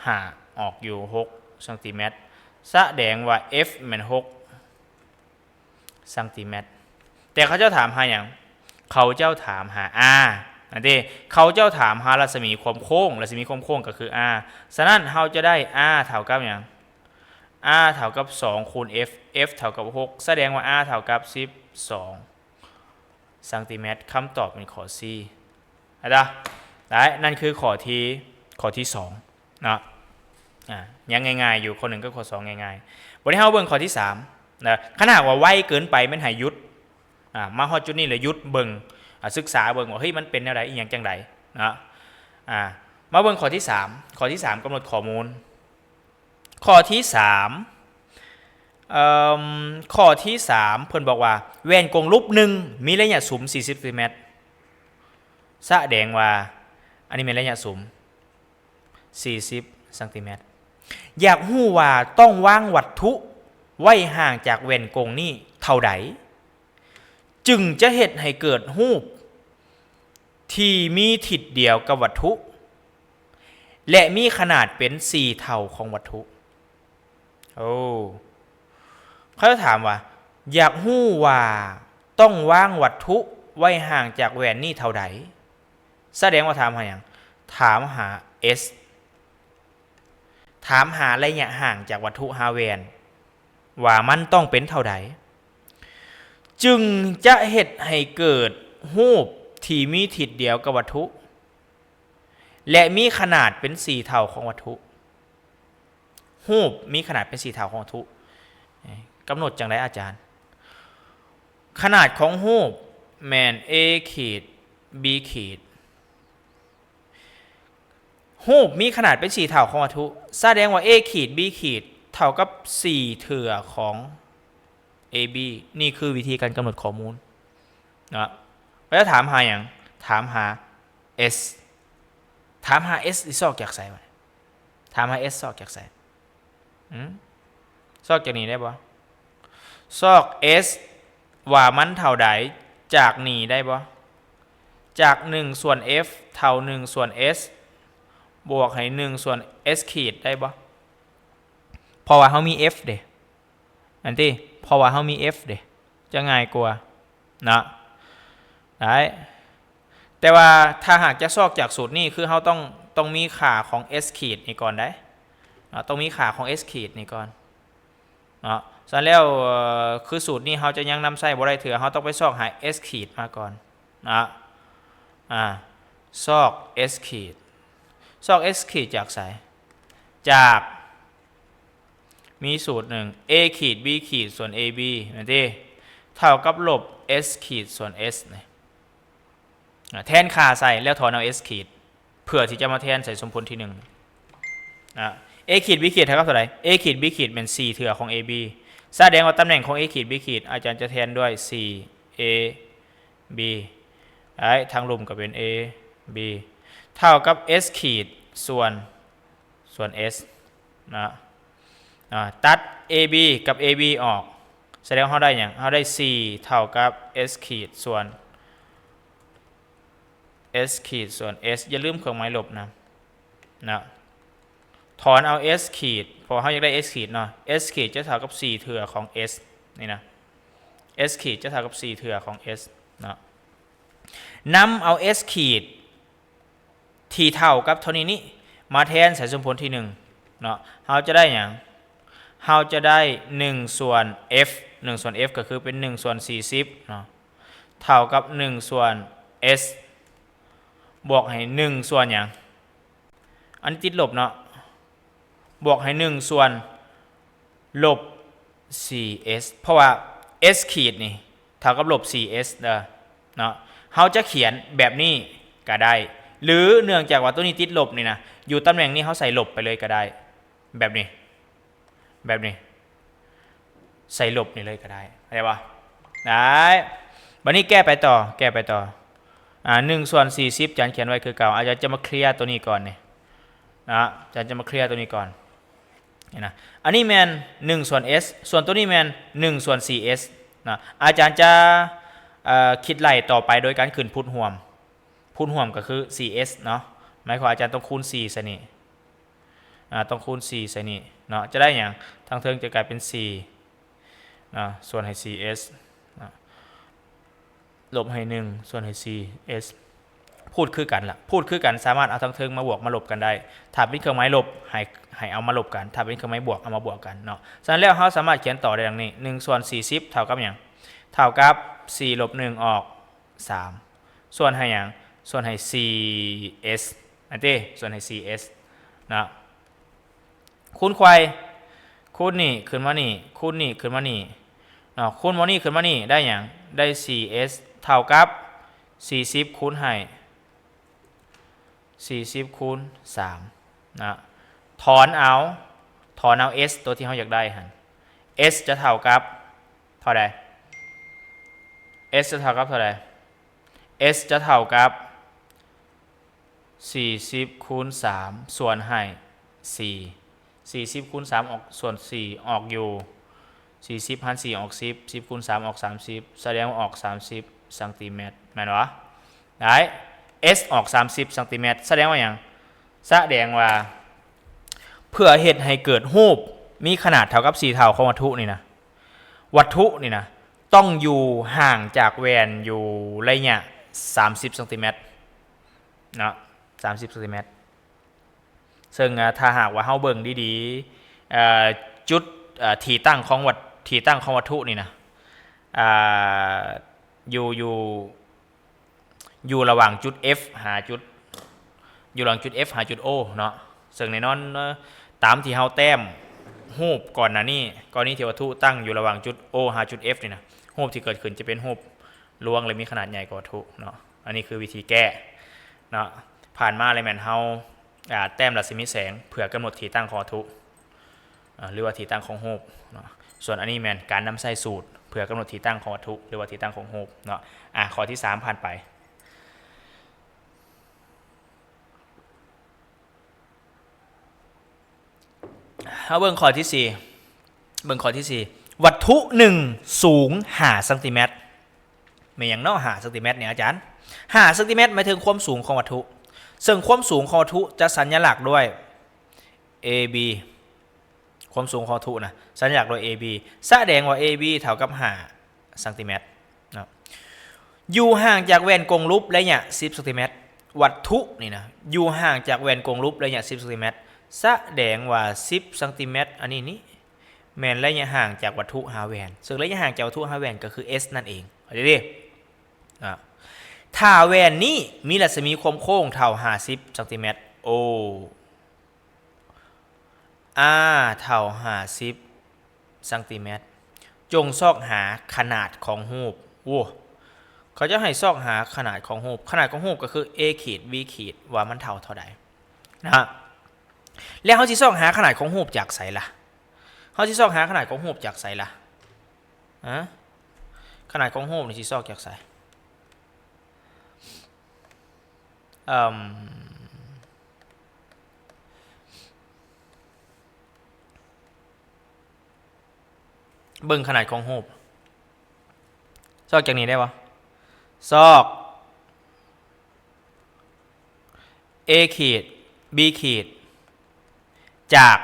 ຫ້າ ອອກຢູ່ຫົກຊັງຕີແມັດ ສະແດງວ່າ f ແມ່ນຫົກຊັງຕີແມັດ ແຕ່ເຂົາເຈົ້າຖາມຫາຫຍັງ? ເຂົາເຈົ້າຖາມຫາ r ນັ້ນເດ ເຂົາເຈົ້າຖາມຫາລັດສະໝີຄວາມໂຄ້ງ ລັດສະໝີຄວາມໂຄ້ງກໍຄື r ສະນັ້ນເຮົາຈະໄດ້ r ເທົ່າກັບຫຍັງ? r ເທົ່າກັບສອງຄູນ f f ເທົ່າກັບຫົກ ສະແດງວ່າ r ເທົ່າກັບສິບສອງ ຊັງຕີແມັດ ຄຳຕອບເປັນຂໍ້ C ອາຈານ ໄດ້ ນັ້ນຄືຂໍ້ທີ ຂໍ້ທີສອງເນາະ ອາ ຍັງງ່າຍໆຢູ່ ຂໍ້ໜຶ່ງກັບຂໍ້ສອງງ່າຍໆ ບັດນີ້ເຮົາເບິ່ງຂໍ້ທີສາມ ນະ. ຄັນຫາກວ່າໄວເກີນໄປແມ່ນໃຫ້ຢຸດ ອາ ມາຮອດຈຸດນີ້ແລ້ວຢຸດເບິ່ງ ອາ ສຶກສາເບິ່ງວ່າ ເຮີ້ຍ ມັນເປັນແນວໃດ ອີ່ຫຍັງຈັ່ງໃດເນາະ. ອາ ມາເບິ່ງຂໍ້ທີສາມ ຂໍ້ທີສາມ ກຳນົດຂໍ້ມູນ. ຂໍ້ທີສາມ ເອີ່ມ ຂໍ້ທີສາມ ເພິ່ນບອກວ່າ ແຫວນກົງລູບໜຶ່ງມີໄລຍະສຸມສີ່ສິບຊັງຕີແມັດ, ສະແດງວ່າ ອັນນີ້ແມ່ນໄລຍະສຸມ ສີ່ສິບຊັງຕີແມັດ. ຢາກຮູ້ວ່າຕ້ອງວາງວັດຖຸໄວ້ຫ່າງຈາກແຫວນກົງນີ້ເທົ່າໃດ ຈຶ່ງຈະເຮັດໃຫ້ເກີດຮູບທີ່ມີທິດດຽວກັບວັດຖຸ ແລະ ມີຂະໜາດເປັນສີ່ເທົ່າຂອງວັດຖຸ. ໂອ້ ເຂົາຈະຖາມວ່າ ຢາກຮູ້ວ່າຕ້ອງວາງວັດຖຸໄວ້ຫ່າງຈາກແຫວນນີ້ເທົ່າໃດ? ສະແດງວ່າຖາມຫາຫຍັງ? ຖາມຫາ S ຖາມຫາໄລຍະຫ່າງຈາກວັດຖຸຫາແຫວນ ວ່າມັນຕ້ອງເປັນເທົ່າໃດ ຈຶ່ງຈະເຮັດໃຫ້ເກີດຮູບທີ່ມີທິດດຽວກັບວັດຖຸ ແລະ ມີຂະໜາດເປັນສີ່ເທົ່າຂອງວັດຖຸ. ຮູບມີຂະໜາດເປັນສີ່ເທົ່າຂອງວັດຖຸ ກຳນົດຈັ່ງໃດອາຈານ? ຂະໜາດຂອງຮູບແມ່ນ A ຂີດ B ຂີດ. ຮູບມີຂະໜາດເປັນສີ່ເທົ່າຂອງວັດຖຸ ສະແດງວ່າ A ຂີດ B ຂີດເທົ່າກັບສີ່ເທື່ອຂອງ AB. ນີ້ຄືວິທີການກຳນົດຂໍ້ມູນເນາະ. ເວລາຖາມຫາຫຍັງ? ຖາມຫາ S. ຖາມຫາ S ຊິຊອກຈາກໃສວະ? ຖາມຫາ S ຊອກຈາກໃສ? ຫື? ຊອກຈາກນີ້ໄດ້ບໍ່? ຊອກ S ວ່າມັນເທົ່າໃດຈາກນີ້ໄດ້ບໍ່? ຈາກໜຶ່ງສ່ວນ F ເທົ່າໜຶ່ງສ່ວນ S ບວກໃຫ້ໜຶ່ງສ່ວນ S ຂີດໄດ້ບໍ່? ເພາະວ່າເຮົາມີ F ເດ້ ອັນຕິ ເພາະວ່າເຮົາມີ F ເດ້ ຈະງ່າຍກວ່າເນາະ. ໄດ້ ແຕ່ວ່າຖ້າຫາກຈະຊອກຈາກສູດນີ້ ຄືເຮົາຕ້ອງ ຕ້ອງມີຄ່າຂອງ S ຂີດນີ້ກ່ອນໄດ໋ເນາະ ຕ້ອງມີຄ່າຂອງ S ຂີດນີ້ກ່ອນເນາະ. ສະນັ້ນແລ້ວ ເອີ ຄືສູດນີ້ເຮົາຈະຍັງນຳໃຊ້ບໍ່ໄດ້ເທື່ອ ເຮົາຕ້ອງໄປຊອກຫາ S ຂີດມາກ່ອນເນາະ. ອາ ຊອກ S ຂີດ ຊອກ S ຂີດຈາກໃສ? ຈາກ ມີສູດໜຶ່ງ A ຂີດ B ຂີດສ່ວນ AB ແມ່ນຕິ ເທົ່າກັບລົບ S ຂີດສ່ວນ S ນີ້ ອາ ແທນຄ່າໃສ່ ແລ້ວຖອນເອົາ S ຂີດ ເພື່ອທີ່ຈະມາແທນໃສ່ສົມຜົນທີໜຶ່ງ. ອາ A ຂີດ B ຂີດເທົ່າກັບເທົ່າໃດ? A ຂີດ B ຂີດແມ່ນສີ່ເທື່ອຂອງ AB. ສະແດງວ່າຕຳແໜ່ງຂອງ A ຂີດ B ຂີດ ອາຈານຈະແທນດ້ວຍສີ່ AB ໄດ້ ທາງລຸ່ມກໍເປັນ AB ເທົ່າກັບ S ຂີດສ່ວນ ສ່ວນ S ເນາະ. ອາ ຕັດ AB ກັບ AB ອອກ ສະແດງເຮົາໄດ້ຫຍັງ? ເຮົາໄດ້ສີ່ເທົ່າກັບ S ຂີດສ່ວນ S ຂີດສ່ວນ S ຢ່າລືມເຄື່ອງໝາຍລົບນະ ເນາະ. ຖອນເອົາ S ຂີດ ເພາະເຮົາຢາກໄດ້ S ຂີດເນາະ S ຂີດຈະເທົ່າກັບສີ່ເທື່ອຂອງ S ນີ້ນະ S ຂີດຈະເທົ່າກັບສີ່ເທື່ອຂອງ S ເນາະ. ນຳເອົາ S ຂີດ ທີ່ເທົ່າກັບເທົ່ານີ້ນີ້ ມາແທນໃສ່ສົມຜົນທີໜຶ່ງເນາະ ເຮົາຈະໄດ້ຫຍັງ? ເຮົາຈະໄດ້ໜຶ່ງສ່ວນ F ໜຶ່ງສ່ວນ F ກໍຄືເປັນໜຶ່ງສ່ວນສີ່ສິບເນາະ ເທົ່າກັບໜຶ່ງສ່ວນ S ບວກໃຫ້ໜຶ່ງສ່ວນຫຍັງ? ອັນນີ້ຕິດລົບເນາະ ບວກໃຫ້ໜຶ່ງສ່ວນລົບສີ່ S ເພາະວ່າ S ຂີດນີ້ເທົ່າກັບລົບສີ່ S ເດີເນາະ. ເຮົາຈະຂຽນແບບນີ້ກໍໄດ້ ຫຼື ເນື່ອງຈາກວ່າຕົວນີ້ຕິດລົບນີ້ນະ ຢູ່ຕຳແໜ່ງນີ້ເຮົາໃສ່ລົບໄປເລີຍກໍໄດ້ ແບບນີ້ ແບບນີ້ ໃສ່ລົບນີ້ເລີຍກໍໄດ້ ເຂົ້າໃຈບໍ່? ໄດ້. ບັດນີ້ແກ້ໄປຕໍ່ ແກ້ໄປຕໍ່ ອາ ໜຶ່ງສ່ວນສີ່ສິບ ອາຈານຂຽນໄວ້ຄືເກົ່າ ອາຈານຈະມາເຄລຍຕົວນີ້ກ່ອນນີ້ ເນາະ ອາຈານຈະມາເຄລຍຕົວນີ້ກ່ອນ ນີ້ນະ. ອັນນີ້ແມ່ນໜຶ່ງສ່ວນ S ສ່ວນຕົວນີ້ແມ່ນໜຶ່ງສ່ວນສີ່ S ເນາະ. ອາຈານຈະ ເອີ ຄິດໄລ່ຕໍ່ໄປໂດຍການຂຶ້ນພູດຮ່ວມ ພູດຮ່ວມກໍຄືສີ່ S ເນາະ ໝາຍຄວາມວ່າອາຈານຕ້ອງຄູນສີ່ໃສ່ນີ້ ອາ ຕ້ອງຄູນສີ່ໃສ່ນີ້ເນາະ ຈະໄດ້ຫຍັງ? ທາງເທິງຈະກາຍເປັນສີ່ເນາະ ສ່ວນໃຫ້ສີ່ S ເນາະ ລົບໃຫ້ໜຶ່ງ ສ່ວນໃຫ້ສີ່ S ພູດຄືກັນລະ ພູດຄືກັນ ສາມາດເອົາທາງເທິງມາບວກມາລົບກັນໄດ້. ຖ້າເປັນເຄື່ອງໝາຍລົບ ໃຫ້ ໃຫ້ເອົາມາລົບກັນ ຖ້າເປັນເຄື່ອງໝາຍບວກ ເອົາມາບວກກັນເນາະ. ສະນັ້ນແລ້ວ ເຮົາສາມາດຂຽນຕໍ່ໄດ້ດັ່ງນີ້ ໜຶ່ງສ່ວນສີ່ສິບເທົ່າກັບຫຍັງ? ເທົ່າກັບສີ່ລົບໜຶ່ງອອກ ສາມ ສ່ວນໃຫ້ຫຍັງ? ສ່ວນໃຫ້ສີ່ S ອັນເດ້ ສ່ວນໃຫ້ສີ່ S ເນາະ. ຄູນໄຂວ້ ຄູນນີ້ຂຶ້ນມານີ້ ຄູນນີ້ຂຶ້ນມານີ້ ເອົາ ຄູນໝົດນີ້ຂຶ້ນມານີ້ໄດ້ຫຍັງ? ໄດ້ສີ່ເອັສເທົ່າກັບສີ່ສິບຄູນໃຫ້ສີ່ສິບຄູນສາມນະ. ຖອນເອົາ ຖອນເອົາເອັສ ຕົວທີ່ເຮົາຢາກໄດ້ຫັ້ນ ເອັສຈະເທົ່າກັບເທົ່າໃດ? ເອັສຈະເທົ່າກັບເທົ່າໃດ? ເອັສຈະເທົ່າກັບສີ່ສິບຄູນສາມ ສ່ວນໃຫ້ສີ່ ສີ່ສິບຄູນສາມອອກ ສ່ວນສີ່ອອກຢູ່ ສີ່ສິບຫານສີ່ອອກສິບ ສິບຄູນສາມອອກສາມສິບ ສະແດງວ່າອອກສາມສິບຊັງຕີແມັດ ແມ່ນບໍ່? ໄດ້ ເອັສອອກສາມສິບຊັງຕີແມັດ ສະແດງວ່າຫຍັງ? ສະແດງວ່າເພື່ອເຮັດໃຫ້ເກີດຮູບມີຂະໜາດເທົ່າກັບສີ່ເທົ່າຂອງວັດຖຸນີ້ນະ ວັດຖຸນີ້ນະ ຕ້ອງຢູ່ຫ່າງຈາກແວ່ນຢູ່ໄລຍະສາມສິບຊັງຕີແມັດເນາະ ສາມສິບຊັງຕີແມັດ. ເຊິ່ງ ເອີ ຖ້າຫາກວ່າເຮົາເບິ່ງດີໆ ເອີ ຈຸດ ເອີ ທີ່ຕັ້ງຂອງວັດ ທີ່ຕັ້ງຂອງວັດຖຸນີ້ນະ ອ່າ ຢູ່ ຢູ່ ຢູ່ລະຫວ່າງຈຸດ F ຫາຈຸດ ຢູ່ລະຫວ່າງຈຸດ F ຫາຈຸດ O ເນາະ. ເຊິ່ງແນ່ນອນ ເອີ ຕາມທີ່ເຮົາແຕ້ມຮູບກ່ອນໜ້ານີ້ ກໍລະນີທີ່ວັດຖຸຕັ້ງຢູ່ລະຫວ່າງຈຸດ O ຫາຈຸດ F ນີ້ນະ ຮູບທີ່ເກີດຂຶ້ນຈະເປັນຮູບລວງ ແລະ ມີຂະໜາດໃຫຍ່ກວ່າວັດຖຸເນາະ. ອັນນີ້ຄືວິທີແກ້ເນາະ. ຜ່ານມາແລ້ວແມ່ນເຮົາ ອ່າ ແຕ້ມລັດສະໝີແສງເພື່ອກຳນົດທີ່ຕັ້ງຂອງວັດຖຸ ອ່າ ຫຼືວ່າທີ່ຕັ້ງຂອງຮູບເນາະ. ສ່ວນອັນນີ້ແມ່ນການນຳໃຊ້ສູດເພື່ອກຳນົດທີ່ຕັ້ງຂອງວັດຖຸ ຫຼືວ່າທີ່ຕັ້ງຂອງຮູບເນາະ. ອ່າ ຂໍ້ທີສາມຜ່ານໄປ. ເຮົາເບິ່ງຂໍ້ທີສີ່ ເບິ່ງຂໍ້ທີສີ່ ວັດຖຸໜຶ່ງສູງຫ້າຊັງຕີແມັດ. ແມ່ນຫຍັງເນາະ ຫ້າຊັງຕີແມັດນີ້ອາຈານ? ຫ້າຊັງຕີແມັດໝາຍເຖິງຄວາມສູງຂອງວັດຖຸ ເຊິ່ງຄວາມສູງຂອງວັດຖຸຈະສັນຍະລັກດ້ວຍ AB ຄວາມສູງຂອງວັດຖຸນະ ສັນຍະລັກດ້ວຍ AB ສະແດງວ່າ AB ເທົ່າກັບຫ້າຊັງຕີແມັດເນາະ. ຢູ່ຫ່າງຈາກແວ່ນກົງຫຼຸບໄລຍະສິບຊັງຕີແມັດ ວັດຖຸນີ້ນະ ຢູ່ຫ່າງຈາກແວ່ນກົງຫຼຸບໄລຍະສິບຊັງຕີແມັດ ສະແດງວ່າສິບຊັງຕີແມັດ ອັນນີ້ນີ້ ແມ່ນໄລຍະຫ່າງຈາກວັດຖຸຫາແວ່ນ ເຊິ່ງໄລຍະຫ່າງຈາກວັດຖຸຫາແວ່ນກໍຄື S ນັ້ນເອງ ເຂົ້າໃຈເດ? ອ່າ ຖ້າແວ່ນນີ້ມີລັດສະໝີຄວາມໂຄ້ງເທົ່າຫ້າສິບຊັງຕີແມັດ O R ເທົ່າຫ້າສິບຊັງຕີແມັດ ຈົ່ງຊອກຫາຂະໜາດຂອງຮູບ. ໂອ້ ເຂົາຈະໃຫ້ຊອກຫາຂະໜາດຂອງຮູບ ຂະໜາດຂອງຮູບກໍຄື A ຂີດ B ຂີດ ວ່າມັນເທົ່າເທົ່າໃດນະ. ແລ້ວເຮົາຊິຊອກຫາຂະໜາດຂອງຮູບຈາກໃສລະ? ເຮົາຊິຊອກຫາຂະໜາດຂອງຮູບຈາກໃສລະ? ຮະ? ຂະໜາດຂອງຮູບນີ້ຊິຊອກຈາກໃສ? ເອີ່ມ ເບິ່ງຂະໜາດຂອງຮູບ ຊອກຈາກນີ້ໄດ້ບໍ່? ຊອກ A ຂີດ B ຂີດ ຈາກ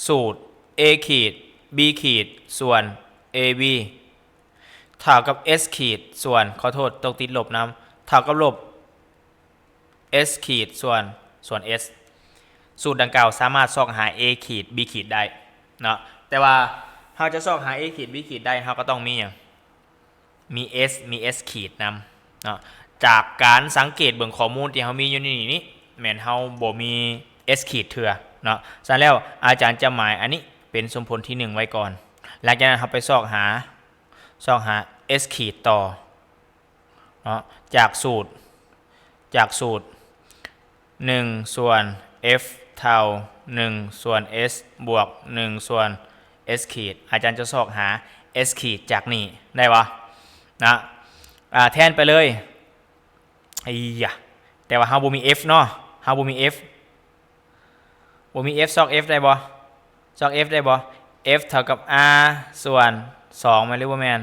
ສູດ A ຂີດ B ຂີດ ສ່ວນ AB ເທົ່າກັບ S ຂີດ ສ່ວນ ຂໍໂທດ ຕ້ອງຕິດລົບນຳ ເທົ່າກັບລົບ S ຂີດ ສ່ວນ ສ່ວນ S. ສູດດັ່ງກ່າວສາມາດຊອກຫາ A ຂີດ B ຂີດໄດ້ເນາະ ແຕ່ວ່າເຮົາຈະຊອກຫາ A ຂີດ B ຂີດໄດ້ ເຮົາກໍຕ້ອງມີຫຍັງ? ມີ S ມີ S ຂີດນຳເນາະ. ຈາກການສັງເກດເບິ່ງຂໍ້ມູນທີ່ເຮົາມີຢູ່ໃນນີ້ນີ້ ແມ່ນເຮົາບໍ່ມີ S ຂີດເທື່ອເນາະ. ສະນັ້ນແລ້ວ ອາຈານຈະໝາຍອັນນີ້ເປັນສົມຜົນທີໜຶ່ງໄວ້ກ່ອນ. ຫຼັງຈາກນັ້ນເຮົາໄປຊອກຫາ ຊອກຫາ S ຂີດຕໍ່ເນາະ ຈາກສູດ ຈາກສູດ ໜຶ່ງສ່ວນ F ເທົ່າໜຶ່ງສ່ວນ S ບວກໜຶ່ງສ່ວນ S ຂີດ ອາຈານຈະຊອກຫາ S ຂີດຈາກນີ້ໄດ້ບໍ່ນະ? ອ່າ ແທນໄປເລີຍ. ໄອ້ຢະ ແຕ່ວ່າເຮົາບໍ່ມີ F ເນາະ ເຮົາບໍ່ມີ F ບໍ່ມີ F ຊອກ F ໄດ້ບໍ່? ຊອກ F ໄດ້ບໍ່? F ເທົ່າກັບ R ສ່ວນສອງ ແມ່ນຫຼືບໍ່ແມ່ນ?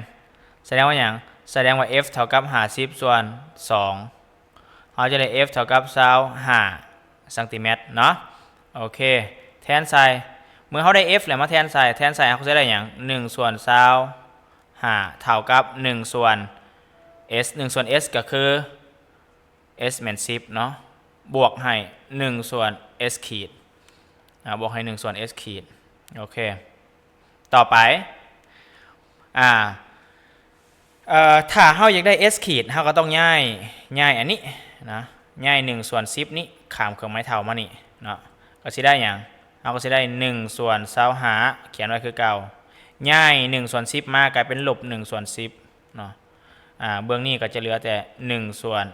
ສະແດງວ່າຫຍັງ? ສະແດງວ່າ F ເທົ່າກັບຫ້າສິບສ່ວນສອງ ເຮົາຈະໄດ້ F ເທົ່າກັບຊາວຫ້າຊັງຕີແມັດເນາະ. ໂອເຄ ແທນໃສ່ ເມື່ອເຮົາໄດ້ F ແລ້ວມາແທນໃສ່ ແທນໃສ່ເຮົາກໍຈະໄດ້ຫຍັງ? ໜຶ່ງສ່ວນຊາວຫ້າເທົ່າກັບໜຶ່ງສ່ວນ S ໜຶ່ງສ່ວນ S ກໍຄື S ແມ່ນສິບເນາະ ບວກໃຫ້ໜຶ່ງສ່ວນ S ຂີດ ອ່າ ບວກໃຫ້ໜຶ່ງສ່ວນ S ຂີດ. ໂອເຄ ຕໍ່ໄປ ອ່າ ເອີ ຖ້າເຮົາຢາກໄດ້ S ຂີດ ເຮົາກໍຕ້ອງຍ້າຍ ຍ້າຍອັນນີ້ນະ ຍ້າຍໜຶ່ງສ່ວນສິບນີ້ ຂ້າມເຄື່ອງໝາຍເທົ່າມານີ້ເນາະ ກໍຊິໄດ້ຫຍັງ? ເຮົາກໍຊິໄດ້ໜຶ່ງສ່ວນຊາວຫ້າ ຂຽນໄວ້ຄືເກົ່າ ຍ້າຍໜຶ່ງສ່ວນສິບມາກາຍເປັນລົບໜຶ່ງສ່ວນສິບເນາະ. ອາ ເບື້ອງນີ້ກໍຈະເຫຼືອແຕ່ໜຶ່ງສ່ວນ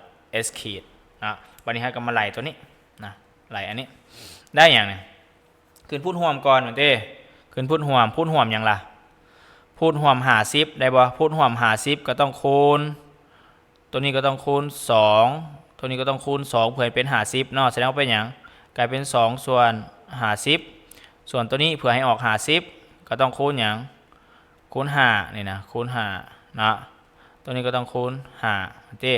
s ຂີດເນາະ. ບັດນີ້ເຮົາກໍມາໄລ່ຕົວນີ້ນະ ໄລ່ອັນນີ້ ໄດ້ຫຍັງນີ້? ຂຶ້ນພູດຮ່ວມກ່ອນແມ່ນຕິ ຂຶ້ນພູດຮ່ວມ. ພູດຮ່ວມຫຍັງລະ? ພູດຮ່ວມຫ້າສິບ ໄດ້ບໍ່? ພູດຮ່ວມຫ້າສິບກໍຕ້ອງຄູນ ຕົວນີ້ກໍຕ້ອງຄູນສອງ ຕົວນີ້ກໍຕ້ອງຄູນສອງ ເພື່ອໃຫ້ເປັນຫ້າສິບເນາະ. ສະແດງວ່າເປັນຫຍັງ? ກາຍເປັນສອງສ່ວນຫ້າສິບ. ສ່ວນຕົວນີ້ເພື່ອໃຫ້ອອກຫ້າສິບ ກໍຕ້ອງຄູນຫຍັງ? ຄູນຫ້ານີ້ນະ ຄູນຫ້າເນາະ. ຕົວນີ້ກໍຕ້ອງຄູນຫ້າຕິ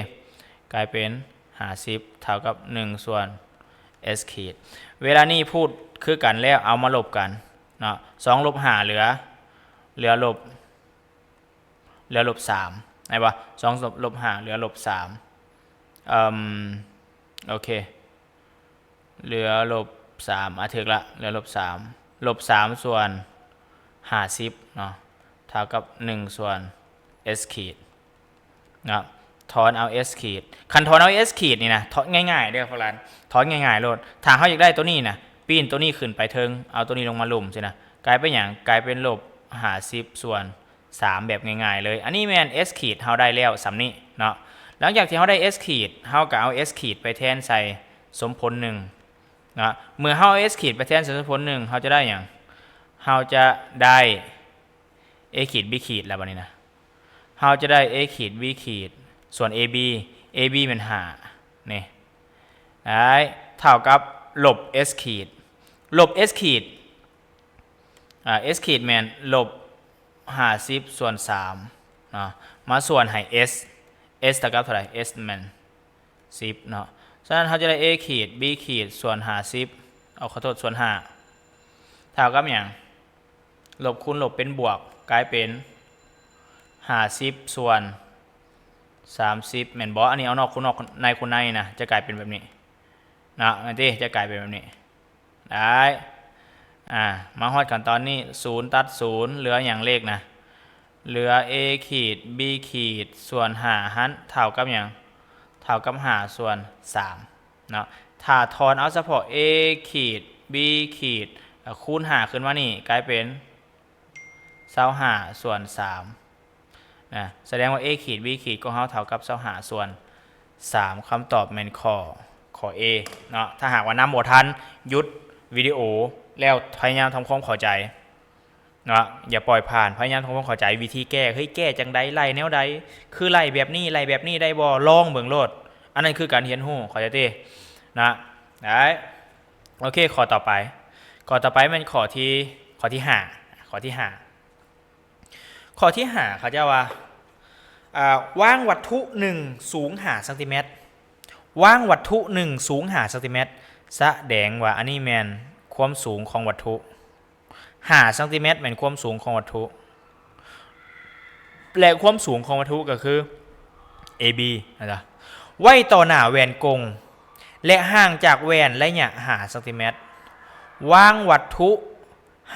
ກາຍເປັນຫ້າສິບເທົ່າກັບໜຶ່ງສ່ວນ s ຂີດ. ເວລານີ້ພູດຄືກັນແລ້ວ ເອົາມາລົບກັນເນາະ. ສອງລົບຫ້າເຫຼືອ ເຫຼືອລົບ ເຫຼືອລົບສາມ ໄດ້ບໍ່? ສອງລົບຫ້າເຫຼືອລົບສາມ ເອີ່ມ ໂອເຄ ເຫຼືອລົບສາມ ອາ ຖືກລະ ເຫຼືອລົບສາມ ລົບສາມສ່ວນຫ້າສິບເນາະ ເທົ່າກັບໜຶ່ງສ່ວນ s ຂີດເນາະ. ຖອນເອົາ s ຂີດ ຄັນຖອນເອົາ s ຂີດນີ້ນະ ຖອນງ່າຍໆເດີພວກຫຼານ ຖອນງ່າຍໆໂລດ. ຖ້າເຮົາຢາກໄດ້ຕົວນີ້ນະ ປີ້ນຕົວນີ້ຂຶ້ນໄປເທິງ ເອົາຕົວນີ້ລົງມາລຸ່ມຊີ້ນະ ກາຍເປັນຫຍັງ? ກາຍເປັນລົບຫ້າສິບສ່ວນ ສາມ ແບບງ່າຍໆເລີຍ. ອັນນີ້ແມ່ນ s ຂີດເຮົາໄດ້ແລ້ວສ່ຳນີ້ເນາະ. ຫຼັງຈາກທີ່ເຮົາໄດ້ s ຂີດ ເຮົາກໍເອົາ s ຂີດໄປແທນໃສ່ສົມຜົນໜຶ່ງເນາະ. ເມື່ອເຮົາເອົາ s ຂີດໄປແທນໃສ່ສົມຜົນໜຶ່ງ ເຮົາຈະໄດ້ຫຍັງ? ເຮົາຈະໄດ້ a ຂີດ b ຂີດ ແລ້ວບັດນີ້ນະ ເຮົາຈະໄດ້ a ຂີດ b ຂີດ ສ່ວນ ab ab ແມ່ນຫ້ານີ້ ໄດ້ເທົ່າກັບລົບ s ຂີດ ລົບ s ຂີດ ອາ s ຂີດແມ່ນລົບຫ້າສິບສ່ວນສາມເນາະ ມາສ່ວນໃຫ້ s s ເທົ່າກັບເທົ່າໃດ? S ແມ່ນສິບເນາະ. ສະນັ້ນເຮົາຈະໄດ້ a ຂີດ b ຂີດ ສ່ວນຫ້າສິບ ເອົາ ຂໍໂທດ ສ່ວນຫ້າ ເທົ່າກັບຫຍັງ? ລົບຄູນລົບເປັນບວກ ກາຍເປັນຫ້າສິບສ່ວນສາມສິບ ແມ່ນບໍ່? ອັນນີ້ເອົານອກຄູນນອກ ໃນຄູນໃນນະ ຈະກາຍເປັນແບບນີ້ເນາະ ແມ່ນຕິ? ຈະກາຍເປັນແບບນີ້ ໄດ້ ອາ ມາຮອດຂັ້ນຕອນນີ້ ສູນຕັດສູນ ເຫຼືອຫຍັງເລກນະ? ເຫຼືອ a ຂີດ b ຂີດ ສ່ວນຫ້າຫັ້ນ ເທົ່າກັບຫຍັງ? ເທົ່າກັບຫ້າສ່ວນສາມເນາະ. ຖ້າຖອນເອົາສະເພາະ a ຂີດ b ຂີດ ແລ້ວຄູນຫ້າຂຶ້ນມານີ້ ກາຍເປັນຊາວຫ້າສ່ວນສາມນະ. ສະແດງວ່າ a ຂີດ b ຂີດຂອງເຮົາເທົ່າກັບຊາວຫ້າສ່ວນສາມ ຄຳຕອບແມ່ນຂໍ້ ຂໍ້ A ເນາະ. ຖ້າຫາກວ່ານຳບໍ່ທັນ ຢຸດວິດີໂອແລ້ວພະຍາຍາມທຳຄວາມເຂົ້າໃຈເນາະ ຢ່າປ່ອຍຜ່ານ ພະຍາຍາມທຳຄວາມເຂົ້າໃຈ ວິທີແກ້ ເຮີ້ຍ ແກ້ຈັ່ງໃດ ໄລ່ແນວໃດ ຄືໄລ່ແບບນີ້ ໄລ່ແບບນີ້ໄດ້ບໍ່? ລອງເບິ່ງໂລດ ອັນນັ້ນຄືການຮຽນຮູ້ ເຂົ້າໃຈຕິ? ນະ ໄດ້ ໂອເຄ ຂໍ້ຕໍ່ໄປ ຂໍ້ຕໍ່ໄປແມ່ນຂໍ້ທີ ຂໍ້ທີຫ້າ ຂໍ້ທີຫ້າ ຂໍ້ທີຫ້າ ເຂົາເຈົ້າວ່າ ອາ ວາງວັດຖຸໜຶ່ງສູງຫ້າຊັງຕີແມັດ ວາງວັດຖຸໜຶ່ງສູງຫ້າຊັງຕີແມັດ ສະແດງວ່າອັນນີ້ແມ່ນຄວາມສູງຂອງວັດຖຸ ຫ້າຊັງຕີແມັດແມ່ນຄວາມສູງຂອງວັດຖຸ ແລະ ຄວາມສູງຂອງວັດຖຸກໍຄື ab ນະ ໄວ້ຕໍ່ໜ້າແຫວນກົງ ແລະ ຫ່າງຈາກແຫວນໄລຍະຫ້າຊັງຕີແມັດ ວາງວັດຖຸ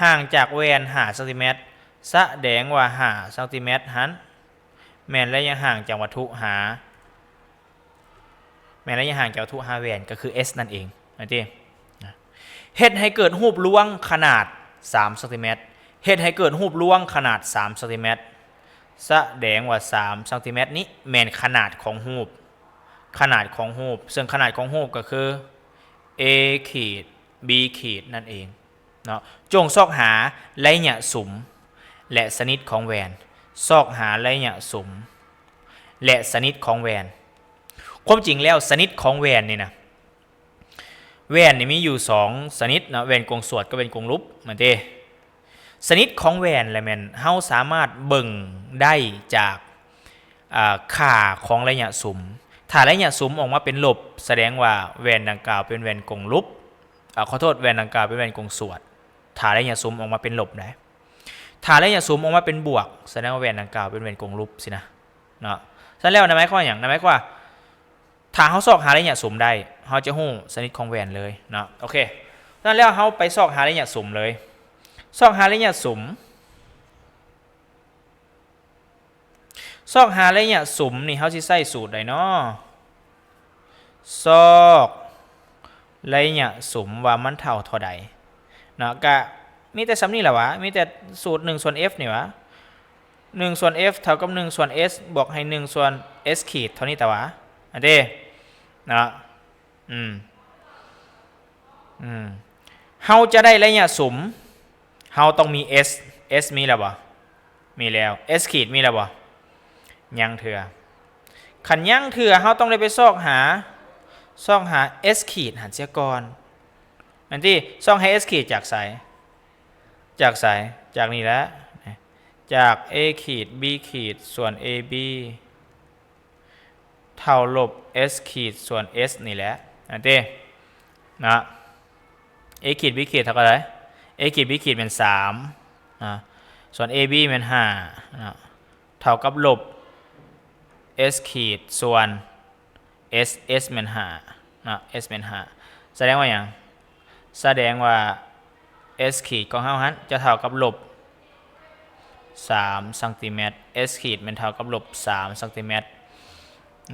ຫ່າງຈາກແຫວນຫ້າຊັງຕີແມັດ ສະແດງວ່າຫ້າຊັງຕີແມັດຫັ້ນ ແມ່ນໄລຍະຫ່າງຈາກວັດຖຸຫາ ແມ່ນໄລຍະຫ່າງຈາກວັດຖຸຫາແຫວນ ກໍຄື S ນັ້ນເອງ ແມ່ນຕິ? ເຮັດໃຫ້ເກີດຮູບລວງຂະໜາດສາມຊັງຕີແມັດ ເຮັດໃຫ້ເກີດຮູບລວງຂະໜາດສາມຊັງຕີແມັດ ສະແດງວ່າສາມຊັງຕີແມັດນີ້ແມ່ນຂະໜາດຂອງຮູບ ຂະໜາດຂອງຮູບ ເຊິ່ງຂະໜາດຂອງຮູບກໍຄື A ຂີດ B ຂີດນັ້ນເອງ. ເນາະ ຈົ່ງຊອກຫາໄລຍະສຸມ ແລະ ຊະນິດຂອງແຫວນ ຊອກຫາໄລຍະສຸມ ແລະ ຊະນິດຂອງແຫວນ. ຄວາມຈິງແລ້ວ ຊະນິດຂອງແຫວນນີ້ນະ ແຫວນນີ້ມີຢູ່ສອງຊະນິດເນາະ ແຫວນກົງສວດກັບແຫວນກົງຫຼຸບ ແມ່ນເດ. ຊະນິດຂອງແຫວນລະແມ່ນເຮົາສາມາດເບິ່ງໄດ້ຈາກ ອາ ຄ່າຂອງໄລຍະສຸມ. ຖ້າໄລຍະສຸມອອກມາເປັນລົບ ສະແດງວ່າແຫວນດັ່ງກ່າວເປັນແຫວນກົງຫຼຸບ ອາ ຂໍໂທດ ແຫວນດັ່ງກ່າວເປັນແຫວນກົງສວດ ຖ້າໄລຍະສຸມອອກມາເປັນລົບນະ. ຖ້າໄລຍະສຸມອອກມາເປັນບວກ ສະແດງວ່າແຫວນດັ່ງກ່າວເປັນແຫວນກົງລົບຊີ້ນະ ເນາະ. ສະນັ້ນແລ້ວ ນັ້ນໝາຍຄວາມຫຍັງ? ນັ້ນໝາຍຄວາມວ່າ ຖ້າເຮົາຊອກຫາໄລຍະສຸມໄດ້ ເຮົາຈະຮູ້ຊະນິດຂອງແຫວນເລີຍເນາະ. ໂອເຄ ສະນັ້ນແລ້ວ ເຮົາໄປຊອກຫາໄລຍະສຸມເລີຍ. ຊອກຫາໄລຍະສຸມ ຊອກຫາໄລຍະສຸມນີ້ ເຮົາຊິໃຊ້ສູດໃດເນາະ? ຊອກໄລຍະສຸມວ່າມັນເທົ່າເທົ່າໃດເນາະ. ກະ ມີແຕ່ສ່ຳນີ້ແຫຼະຫວາ ມີແຕ່ສູດໜຶ່ງສ່ວນ f ນີ້ຫວາ ໜຶ່ງສ່ວນ f ເທົ່າກັບໜຶ່ງສ່ວນ s ບວກໃຫ້ໜຶ່ງສ່ວນ s ຂີດເທົ່ານີ້ແຕ່ຫວາ ອັນເດ້ເນາະ ອືມ ອືມ ເຮົາຈະໄດ້ໄລຍະສຸມ ເຮົາຕ້ອງມີ s s ມີແລ້ວບໍ່? ມີແລ້ວ s ຂີດມີແລ້ວບໍ່? ຍັງເທື່ອ ຄັນຍັງເທື່ອ ເຮົາຕ້ອງໄດ້ໄປຊອກຫາ ຊອກຫາ s ຂີດຫັ້ນເສຍກ່ອນ ແມ່ນຕິ? ຊອກຫາ s ຂີດຈາກໃສ? ຈາກໃສ? ຈາກນີ້ແຫຼະ ຈາກ a ຂີດ b ຂີດ ສ່ວນ ab ເທົ່າລົບ s ຂີດ ສ່ວນ s ນີ້ແຫຼະ ອັນເດ້ ນະ a ຂີດ b ຂີດເທົ່າກັບເທົ່າໃດ? a ຂີດ b ຂີດແມ່ນສາມນະ ສ່ວນ ab ແມ່ນຫ້ານະ ເທົ່າກັບລົບ s ຂີດ ສ່ວນ s s ແມ່ນຫ້າເນາະ s ແມ່ນຫ້າ ສະແດງວ່າຫຍັງ? ສະແດງວ່າ s ຂີດຂອງເຮົາຫັ້ນຈະເທົ່າກັບລົບສາມຊັງຕີແມັດ s ຂີດແມ່ນເທົ່າກັບລົບສາມຊັງຕີແມັດ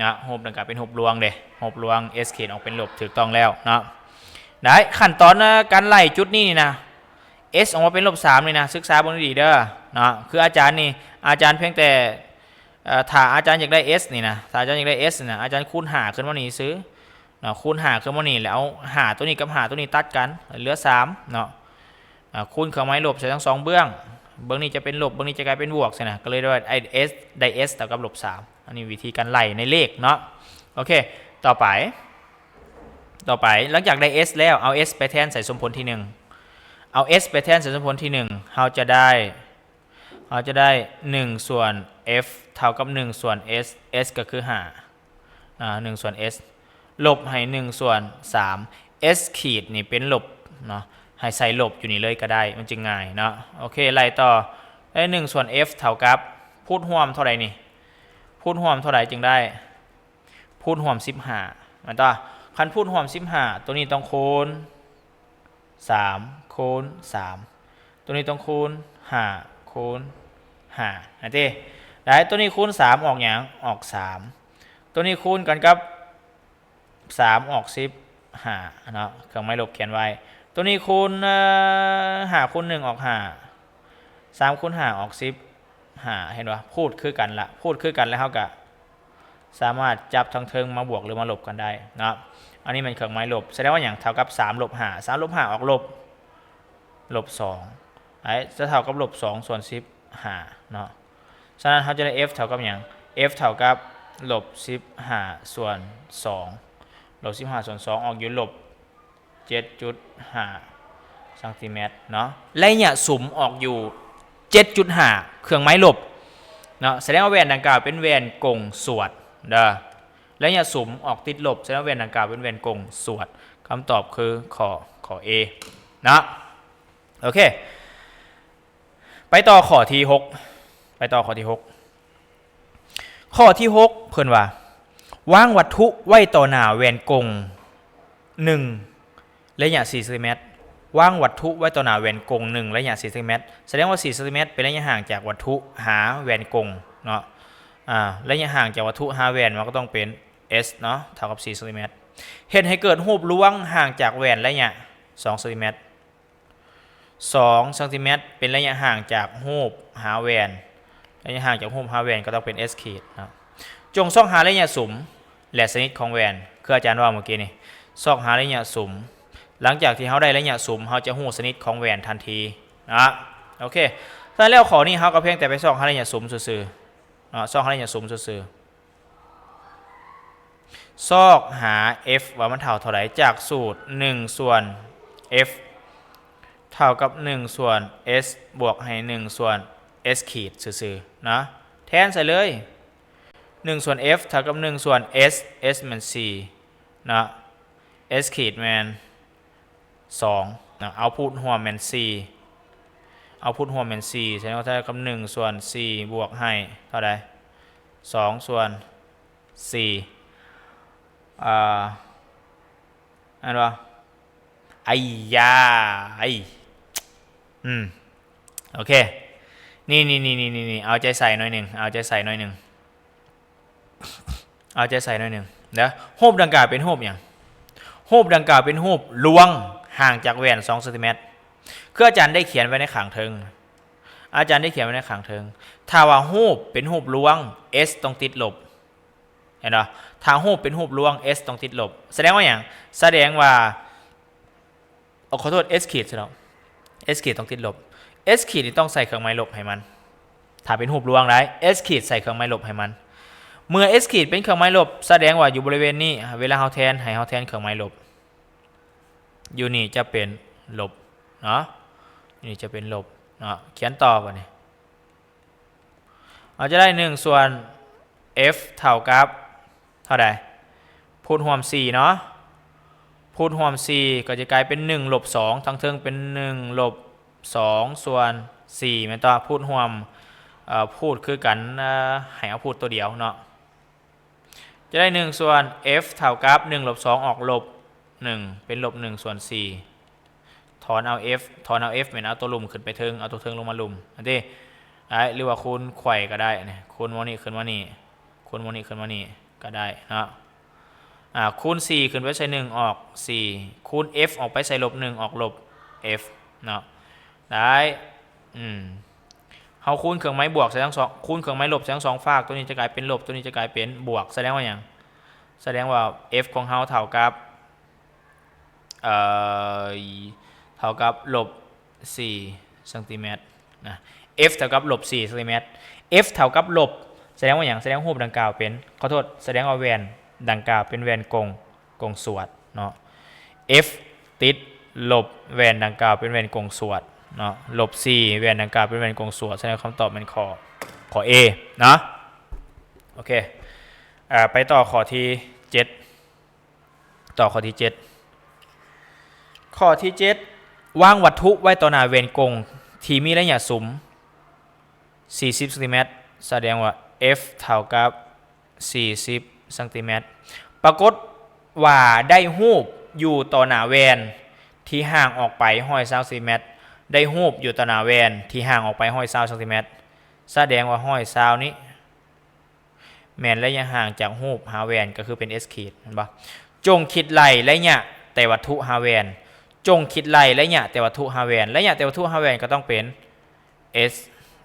ນະ ຮູບດັ່ງກ່າວເປັນຮູບລວງເດ້ ຮູບລວງ s ຂີດອອກເປັນລົບ ຖືກຕ້ອງແລ້ວເນາະ ໄດ້ ຂັ້ນຕອນ ເອີ ການໄລ່ຈຸດນີ້ນີ້ນະ s ອອກມາເປັນລົບສາມນີ້ນະ ສຶກສາເບິ່ງດີໆເດີເນາະ ຄືອາຈານນີ້ ອາຈານພຽງແຕ່ ເອີ ຖ້າອາຈານຢາກໄດ້ s ນີ້ນະ ຖ້າອາຈານຢາກໄດ້ s ນີ້ນະ ອາຈານຄູນຫ້າຂຶ້ນມານີ້ຊື່ເນາະ ຄູນຫ້າຂຶ້ນມານີ້ ແລ້ວເອົາຫ້າຕົວນີ້ກັບຫ້າຕົວນີ້ຕັດກັນ ເຫຼືອສາມເນາະ ອາ ຄູນເຄື່ອງໝາຍລົບໃສ່ທັງສອງເບື້ອງ ເບື້ອງນີ້ຈະເປັນລົບ ເບື້ອງນີ້ຈະກາຍເປັນບວກຊີ້ນະ ກໍເລີຍໄດ້ s ໄດ້ s ເທົ່າກັບລົບສາມ ອັນນີ້ວິທີການໄລ່ໃນເລກເນາະ ໂອເຄ ຕໍ່ໄປ ຕໍ່ໄປ ຫຼັງຈາກໄດ້ s ແລ້ວ ເອົາ s ໄປແທນໃສ່ສົມຜົນທີໜຶ່ງ ເອົາ s ໄປແທນໃສ່ສົມຜົນທີໜຶ່ງ ເຮົາຈະໄດ້ ເຮົາຈະໄດ້ໜຶ່ງສ່ວນ f ເທົ່າກັບໜຶ່ງສ່ວນ s s ກໍຄືຫ້າ ອາ ໜຶ່ງສ່ວນ s ລົບໃຫ້ໜຶ່ງສ່ວນສາມ s ຂີດນີ້ເປັນລົບເນາະ ໃຫ້ໃສ່ລົບຢູ່ນີ້ເລີຍກໍໄດ້ ມັນຈຶ່ງງ່າຍເນາະ ໂອເຄ ໄລ່ຕໍ່ ໄດ້ໜຶ່ງສ່ວນ f ເທົ່າກັບ ພູດຮ່ວມເທົ່າໃດນີ້? ພູດຮ່ວມເທົ່າໃດຈຶ່ງໄດ້? ພູດຮ່ວມສິບຫ້າ ແມ່ນບໍ່? ຄັນພູດຮ່ວມສິບຫ້າ ຕົວນີ້ຕ້ອງຄູນ ສາມຄູນສາມ ຕົວນີ້ຕ້ອງຄູນຫ້າຄູນຫ້າ ຫັ້ນຕິ ໄດ້ ຕົວນີ້ຄູນສາມອອກຫຍັງ? ອອກສາມ ຕົວນີ້ຄູນກັນກັບສາມອອກສິບຫ້າເນາະ ເຄື່ອງໝາຍລົບຂຽນໄວ້ ຕົວນີ້ຄູນ ເອີ ຫ້າຄູນໜຶ່ງອອກຫ້າ ສາມຄູນຫ້າອອກສິບຫ້າ ເຫັນບໍ່? ພູດຄືກັນລະ ພູດຄືກັນແລ້ວເຮົາກະ ສາມາດຈັບທາງເທິງມາບວກ ຫຼື ມາລົບກັນໄດ້ເນາະ ອັນນີ້ແມ່ນເຄື່ອງໝາຍລົບ ສະແດງວ່າຫຍັງ? ເທົ່າກັບສາມລົບຫ້າ ສາມລົບຫ້າອອກລົບ ລົບສອງ ໄອ້ ຈະເທົ່າກັບລົບສອງສ່ວນສິບຫ້າເນາະ ສະນັ້ນເຮົາຈະໄດ້ f ເທົ່າກັບຫຍັງ? f ເທົ່າກັບລົບສິບຫ້າສ່ວນສອງ ລົບສິບຫ້າສ່ວນສອງອອກຢູ່ລົບ ເຈັດຈຸດຫ້າຊັງຕີແມັດເນາະ ໄລຍະສຸມອອກຢູ່ເຈັດຈຸດຫ້າ ເຄື່ອງໝາຍລົບເນາະ ສະແດງວ່າແວ່ນດັ່ງກ່າວເປັນແວ່ນກົງສວດເດີ ໄລຍະສຸມອອກຕິດລົບ ສະແດງວ່າແວ່ນດັ່ງກ່າວເປັນແວ່ນກົງສວດ ຄຳຕອບຄືຂໍ້ ຂໍ້ A ເນາະ ໂອເຄ ໄປຕໍ່ຂໍ້ທີຫົກ ໄປຕໍ່ຂໍ້ທີຫົກ ຂໍ້ທີຫົກ ເພິ່ນວ່າ ວາງວັດຖຸໄວ້ຕໍ່ໜ້າແວ່ນກົງໜຶ່ງໄລຍະສີ່ຊັງຕີແມັດ ວາງວັດຖຸໄວ້ຕໍ່ໜ້າແວ່ນກົງໜຶ່ງໄລຍະສີ່ຊັງຕີແມັດ ສະແດງວ່າສີ່ຊັງຕີແມັດເປັນໄລຍະຫ່າງຈາກວັດຖຸຫາແວ່ນກົງເນາະ ອາ ໄລຍະຫ່າງຈາກວັດຖຸຫາແວ່ນມັນກໍຕ້ອງເປັນ s ເນາະ ເທົ່າກັບສີ່ຊັງຕີແມັດ ເຮັດໃຫ້ເກີດຮູບລວງຫ່າງຈາກແວ່ນໄລຍະສອງຊັງຕີແມັດ ສອງຊັງຕີແມັດ ເປັນໄລຍະຫ່າງຈາກຮູບຫາແວ່ນ ໄລຍະຫ່າງຈາກຮູບຫາແວ່ນກໍຕ້ອງເປັນ s ຂີດເນາະ ຈົ່ງຊອກຫາໄລຍະສຸມ ແລະ ຊະນິດຂອງແວ່ນ ຄືອາຈານເວົ້າເມື່ອກີ້ນີ້ ຊອກຫາໄລຍະສຸມ ຫຼັງຈາກທີ່ເຮົາໄດ້ໄລຍະສຸມ ເຮົາຈະຮູ້ຊະນິດຂອງແວ່ນທັນທີເນາະ ໂອເຄ ສະນັ້ນແລ້ວຂໍ້ນີ້ເຮົາກໍພຽງແຕ່ໄປຊອກຫາໄລຍະສຸມຊື່ໆເນາະ ຊອກຫາໄລຍະສຸມຊື່ໆ ຊອກຫາ f ວ່າມັນເທົ່າເທົ່າໃດ ຈາກສູດໜຶ່ງສ່ວນ f ເທົ່າກັບໜຶ່ງສ່ວນ s ບວກໃຫ້ໜຶ່ງສ່ວນ s ຂີດຊື່ໆເນາະ ແທນໃສ່ເລີຍ ໜຶ່ງສ່ວນ f ເທົ່າກັບໜຶ່ງສ່ວນ s s ແມ່ນສີ່ເນາະ s ຂີດແມ່ນ ສອງເນາະ ເອົາພູດຮ່ວມແມ່ນສີ່ ເອົາພູດຮ່ວມແມ່ນສີ່ ສະແດງວ່າເທົ່າກັບໜຶ່ງສ່ວນສີ່ບວກໃຫ້ເທົ່າໃດ? ສອງສ່ວນສີ່ ອ່າ ແມ່ນບໍ່? ໄອ້ຢາ ໄອ້ ອືມ ໂອເຄ ນີ້ໆ ເອົາໃຈໃສ່ໜ້ອຍໜຶ່ງ ເອົາໃຈໃສ່ໜ້ອຍໜຶ່ງ ເອົາໃຈໃສ່ໜ້ອຍໜຶ່ງເດີ ຮູບດັ່ງກ່າວເປັນຮູບຫຍັງ? ຮູບດັ່ງກ່າວເປັນຮູບລວງຫ່າງຈາກແວ່ນສອງຊັງຕີແມັດ ຄືອາຈານໄດ້ຂຽນໄວ້ໃນຂ້າງເທິງ ອາຈານໄດ້ຂຽນໄວ້ໃນຂ້າງເທິງ ຖ້າວ່າຮູບເປັນຮູບລວງ S ຕ້ອງຕິດລົບ ເຫັນບໍ່? ຖ້າຮູບເປັນຮູບລວງ S ຕ້ອງຕິດລົບ ສະແດງວ່າຫຍັງ? ສະແດງວ່າ ເອົາ ຂໍໂທດ S ຂີດຊະເນາະ S ຂີດຕ້ອງຕິດລົບ S ຂີດນີ້ຕ້ອງໃສ່ເຄື່ອງໝາຍລົບໃຫ້ມັນ ຖ້າເປັນຮູບລວງໄດ້ S ຂີດໃສ່ເຄື່ອງໝາຍລົບໃຫ້ມັນ ເມື່ອ S ຂີດເປັນເຄື່ອງໝາຍລົບ ສະແດງວ່າຢູ່ບໍລິເວນນີ້ ເວລາເຮົາແທນ ໃຫ້ເຮົາແທນເຄື່ອງໝາຍລົບ ຢູ່ນີ້ຈະເປັນລົບເນາະ ຢູ່ນີ້ຈະເປັນລົບເນາະ ຂຽນຕໍ່ບັດນີ້ ເຮົາຈະໄດ້ໜຶ່ງສ່ວນ F ເທົ່າກັບເທົ່າໃດ? ພູດຮ່ວມສີ່ເນາະ ພູດຮ່ວມສີ່ກໍຈະກາຍເປັນໜຶ່ງລົບສອງ ທາງເທິງເປັນໜຶ່ງລົບສອງສ່ວນສີ່ ແມ່ນຕົວະ? ພູດຮ່ວມ ເອີ ພູດຄືກັນ ເອີ ໃຫ້ເອົາພູດຕົວດຽວເນາະ ຈະໄດ້ໜຶ່ງສ່ວນ F ເທົ່າກັບໜຶ່ງລົບສອງອອກລົບໜຶ່ງ ເປັນລົບໜຶ່ງສ່ວນສີ່ ຖອນເອົາ F ຖອນເອົາ F ແມ່ນເອົາຕົວລຸ່ມຂຶ້ນໄປເທິງ ເອົາຕົວເທິງລົງມາລຸ່ມ ອັນນີ້ ໄດ້ ຫຼືວ່າຄູນໄຂວ້ກໍໄດ້ ຄູນໝ່ອງນີ້ຂຶ້ນມານີ້ ຄູນໝ່ອງນີ້ຂຶ້ນມານີ້ກໍໄດ້ເນາະ ອາ ຄູນສີ່ຂຶ້ນໄປໃສ່ໜຶ່ງອອກສີ່ ຄູນ F ອອກໄປໃສ່ລົບໜຶ່ງອອກລົບ F ເນາະ ໄດ້ ອືມ ເຮົາຄູນເຄື່ອງໝາຍບວກໃສ່ທັງສອງ ຄູນເຄື່ອງໝາຍລົບໃສ່ທັງສອງຟາກ ຕົວນີ້ຈະກາຍເປັນລົບ ຕົວນີ້ຈະກາຍເປັນບວກ ສະແດງວ່າຫຍັງ? ສະແດງວ່າ F ຂອງເຮົາເທົ່າກັບ ເອີ ເທົ່າກັບລົບສີ່ຊັງຕີແມັດນະ F ເທົ່າກັບລົບສີ່ຊັງຕີແມັດ F ເທົ່າກັບລົບ ສະແດງວ່າຫຍັງ? ສະແດງຮູບດັ່ງກ່າວເປັນ ຂໍໂທດ ສະແດງວ່າແວ່ນດັ່ງກ່າວເປັນແວ່ນກົງ ກົງສວດເນາະ F ຕິດລົບ ແວ່ນດັ່ງກ່າວເປັນແວ່ນກົງສວດເນາະ ລົບສີ່ ແວ່ນດັ່ງກ່າວເປັນແວ່ນກົງສວດ ສະນັ້ນຄຳຕອບແມ່ນຂໍ້ ຂໍ້ A ເນາະ ໂອເຄ ເອີ ໄປຕໍ່ຂໍ້ທີເຈັດ ຕໍ່ຂໍ້ທີເຈັດ ຂໍ້ທີເຈັດ ວາງວັດຖຸໄວ້ຕໍ່ໜ້າແວ່ນກົງທີ່ມີໄລຍະສຸມສີ່ສິບຊັງຕີແມັດ ສະແດງວ່າ F ເທົ່າກັບ ສີ່ສິບຊັງຕີແມັດ ປາກົດວ່າໄດ້ຮູບຢູ່ຕໍ່ໜ້າແວ່ນທີ່ຫ່າງອອກໄປຮ້ອຍຊາວຊັງຕີແມັດ ໄດ້ຮູບຢູ່ຕໍ່ໜ້າແວ່ນທີ່ຫ່າງອອກໄປຮ້ອຍຊາວຊັງຕີແມັດ ສະແດງວ່າຮ້ອຍຊາວນີ້ແມ່ນໄລຍະຫ່າງຈາກຮູບຫາແວ່ນ ກໍຄືເປັນ S ຂີດ ແມ່ນບໍ່? ຈົ່ງຄິດໄລ່ໄລຍະແຕ່ວັດຖຸຫາແວ່ນ ຈົ່ງຄິດໄລ່ໄລຍະແຕ່ວັດຖຸຫາແວ່ນ ໄລຍະແຕ່ວັດຖຸຫາແວ່ນກໍຕ້ອງເປັນ S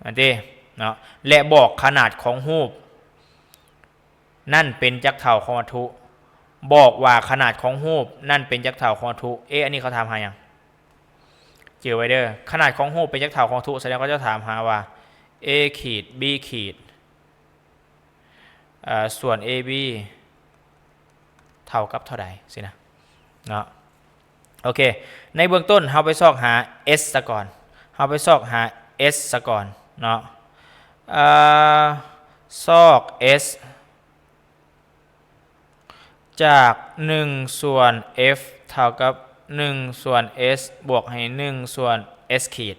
ແມ່ນຕິເນາະ ແລະ ບອກຂະໜາດຂອງຮູບ ນັ້ນເປັນຈັກເທົ່າຂອງວັດຖຸ ບອກວ່າຂະໜາດຂອງຮູບນັ້ນເປັນຈັກເທົ່າຂອງວັດຖຸ ເອ ອັນນີ້ເຂົາຖາມຫາຫຍັງ? ຈື່ໄວ້ເດີ ຂະໜາດຂອງຮູບເປັນຈັກເທົ່າຂອງວັດຖຸ ສະແດງເຂົາຈະຖາມຫາວ່າ A ຂີດ B ຂີດ ເອີ ສ່ວນ AB ເທົ່າກັບເທົ່າໃດ ຊີ້ນະ ເນາະ ໂອເຄ ໃນເບື້ອງຕົ້ນເຮົາໄປຊອກຫາ S ຊະກ່ອນ ເຮົາໄປຊອກຫາ S ຊະກ່ອນເນາະ ເອີ ຊອກ S ຈາກໜຶ່ງສ່ວນ F ເທົ່າກັບໜຶ່ງສ່ວນ S ບວກໃຫ້ໜຶ່ງສ່ວນ S ຂີດ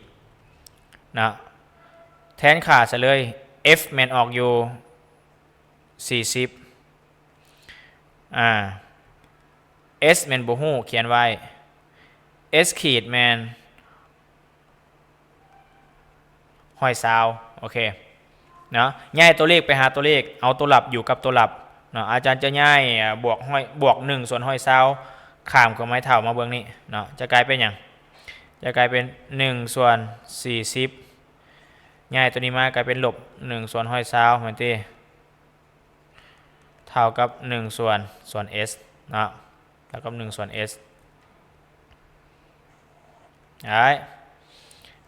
ເນາະ ແທນຄ່າໃສ່ເລີຍ F ແມ່ນອອກຢູ່ສີ່ສິບ ອາ S ແມ່ນບໍ່ຮູ້ ຂຽນໄວ້ S ຂີດແມ່ນ ຮ້ອຍຊາວ ໂອເຄເນາະ ຍ້າຍຕົວເລກໄປຫາຕົວເລກ ເອົາຕົວລັບຢູ່ກັບຕົວລັບເນາະ ອາຈານຈະຍ້າຍ ອາ ບວກຮ້ອຍ ບວກໜຶ່ງສ່ວນຮ້ອຍຊາວ ຂ້າມເຄື່ອງໝາຍເທົ່າມາເບື້ອງນີ້ເນາະ ຈະກາຍເປັນຫຍັງ? ຈະກາຍເປັນໜຶ່ງສ່ວນສີ່ສິບ ຍ້າຍຕົວນີ້ມາກາຍເປັນລົບໜຶ່ງສ່ວນຮ້ອຍຊາວ ແມ່ນຕິ? ເທົ່າກັບໜຶ່ງສ່ວນ ສ່ວນ S ເນາະ ເທົ່າກັບໜຶ່ງສ່ວນ S ໄດ້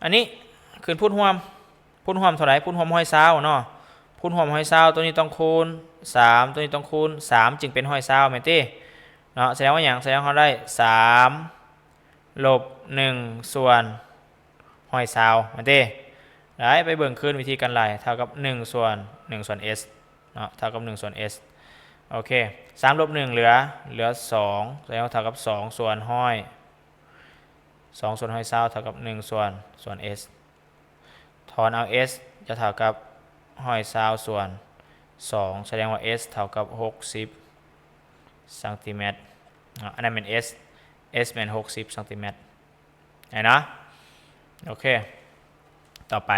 ອັນນີ້ຂຶ້ນພູດຮ່ວມ ພູດຮ່ວມເທົ່າໃດ? ພູດຮ່ວມຮ້ອຍຊາວເນາະ ພູດຮ່ວມຮ້ອຍຊາວ ຕົວນີ້ຕ້ອງຄູນສາມ ຕົວນີ້ຕ້ອງຄູນສາມ ຈຶ່ງເປັນຮ້ອຍຊາວ ແມ່ນຕິເນາະ? ສະແດງວ່າຫຍັງ? ສະແດງວ່າເຮົາໄດ້ສາມລົບໜຶ່ງສ່ວນຮ້ອຍຊາວ ແມ່ນຕິ? ໄດ້ ໄປເບິ່ງຄືນ ວິທີການໄລ່ ເທົ່າກັບໜຶ່ງສ່ວນ ໜຶ່ງສ່ວນ S ເນາະ ເທົ່າກັບໜຶ່ງສ່ວນ S ໂອເຄ ສາມລົບໜຶ່ງເຫຼືອ ເຫຼືອສອງ ສະແດງວ່າເທົ່າກັບສອງສ່ວນຮ້ອຍ ສອງສ່ວນຮ້ອຍຊາວເທົ່າກັບໜຶ່ງສ່ວນ ສ່ວນ S ຖອນເອົາ S ຈະເທົ່າກັບຮ້ອຍຊາວສ່ວນສອງ ສະແດງວ່າ S ເທົ່າກັບຫົກສິບຊັງຕີແມັດເນາະ ອັນນັ້ນແມ່ນ S S ແມ່ນຫົກສິບຊັງຕີແມັດ ໄດ້ເນາະ ໂອເຄ ຕໍ່ໄປ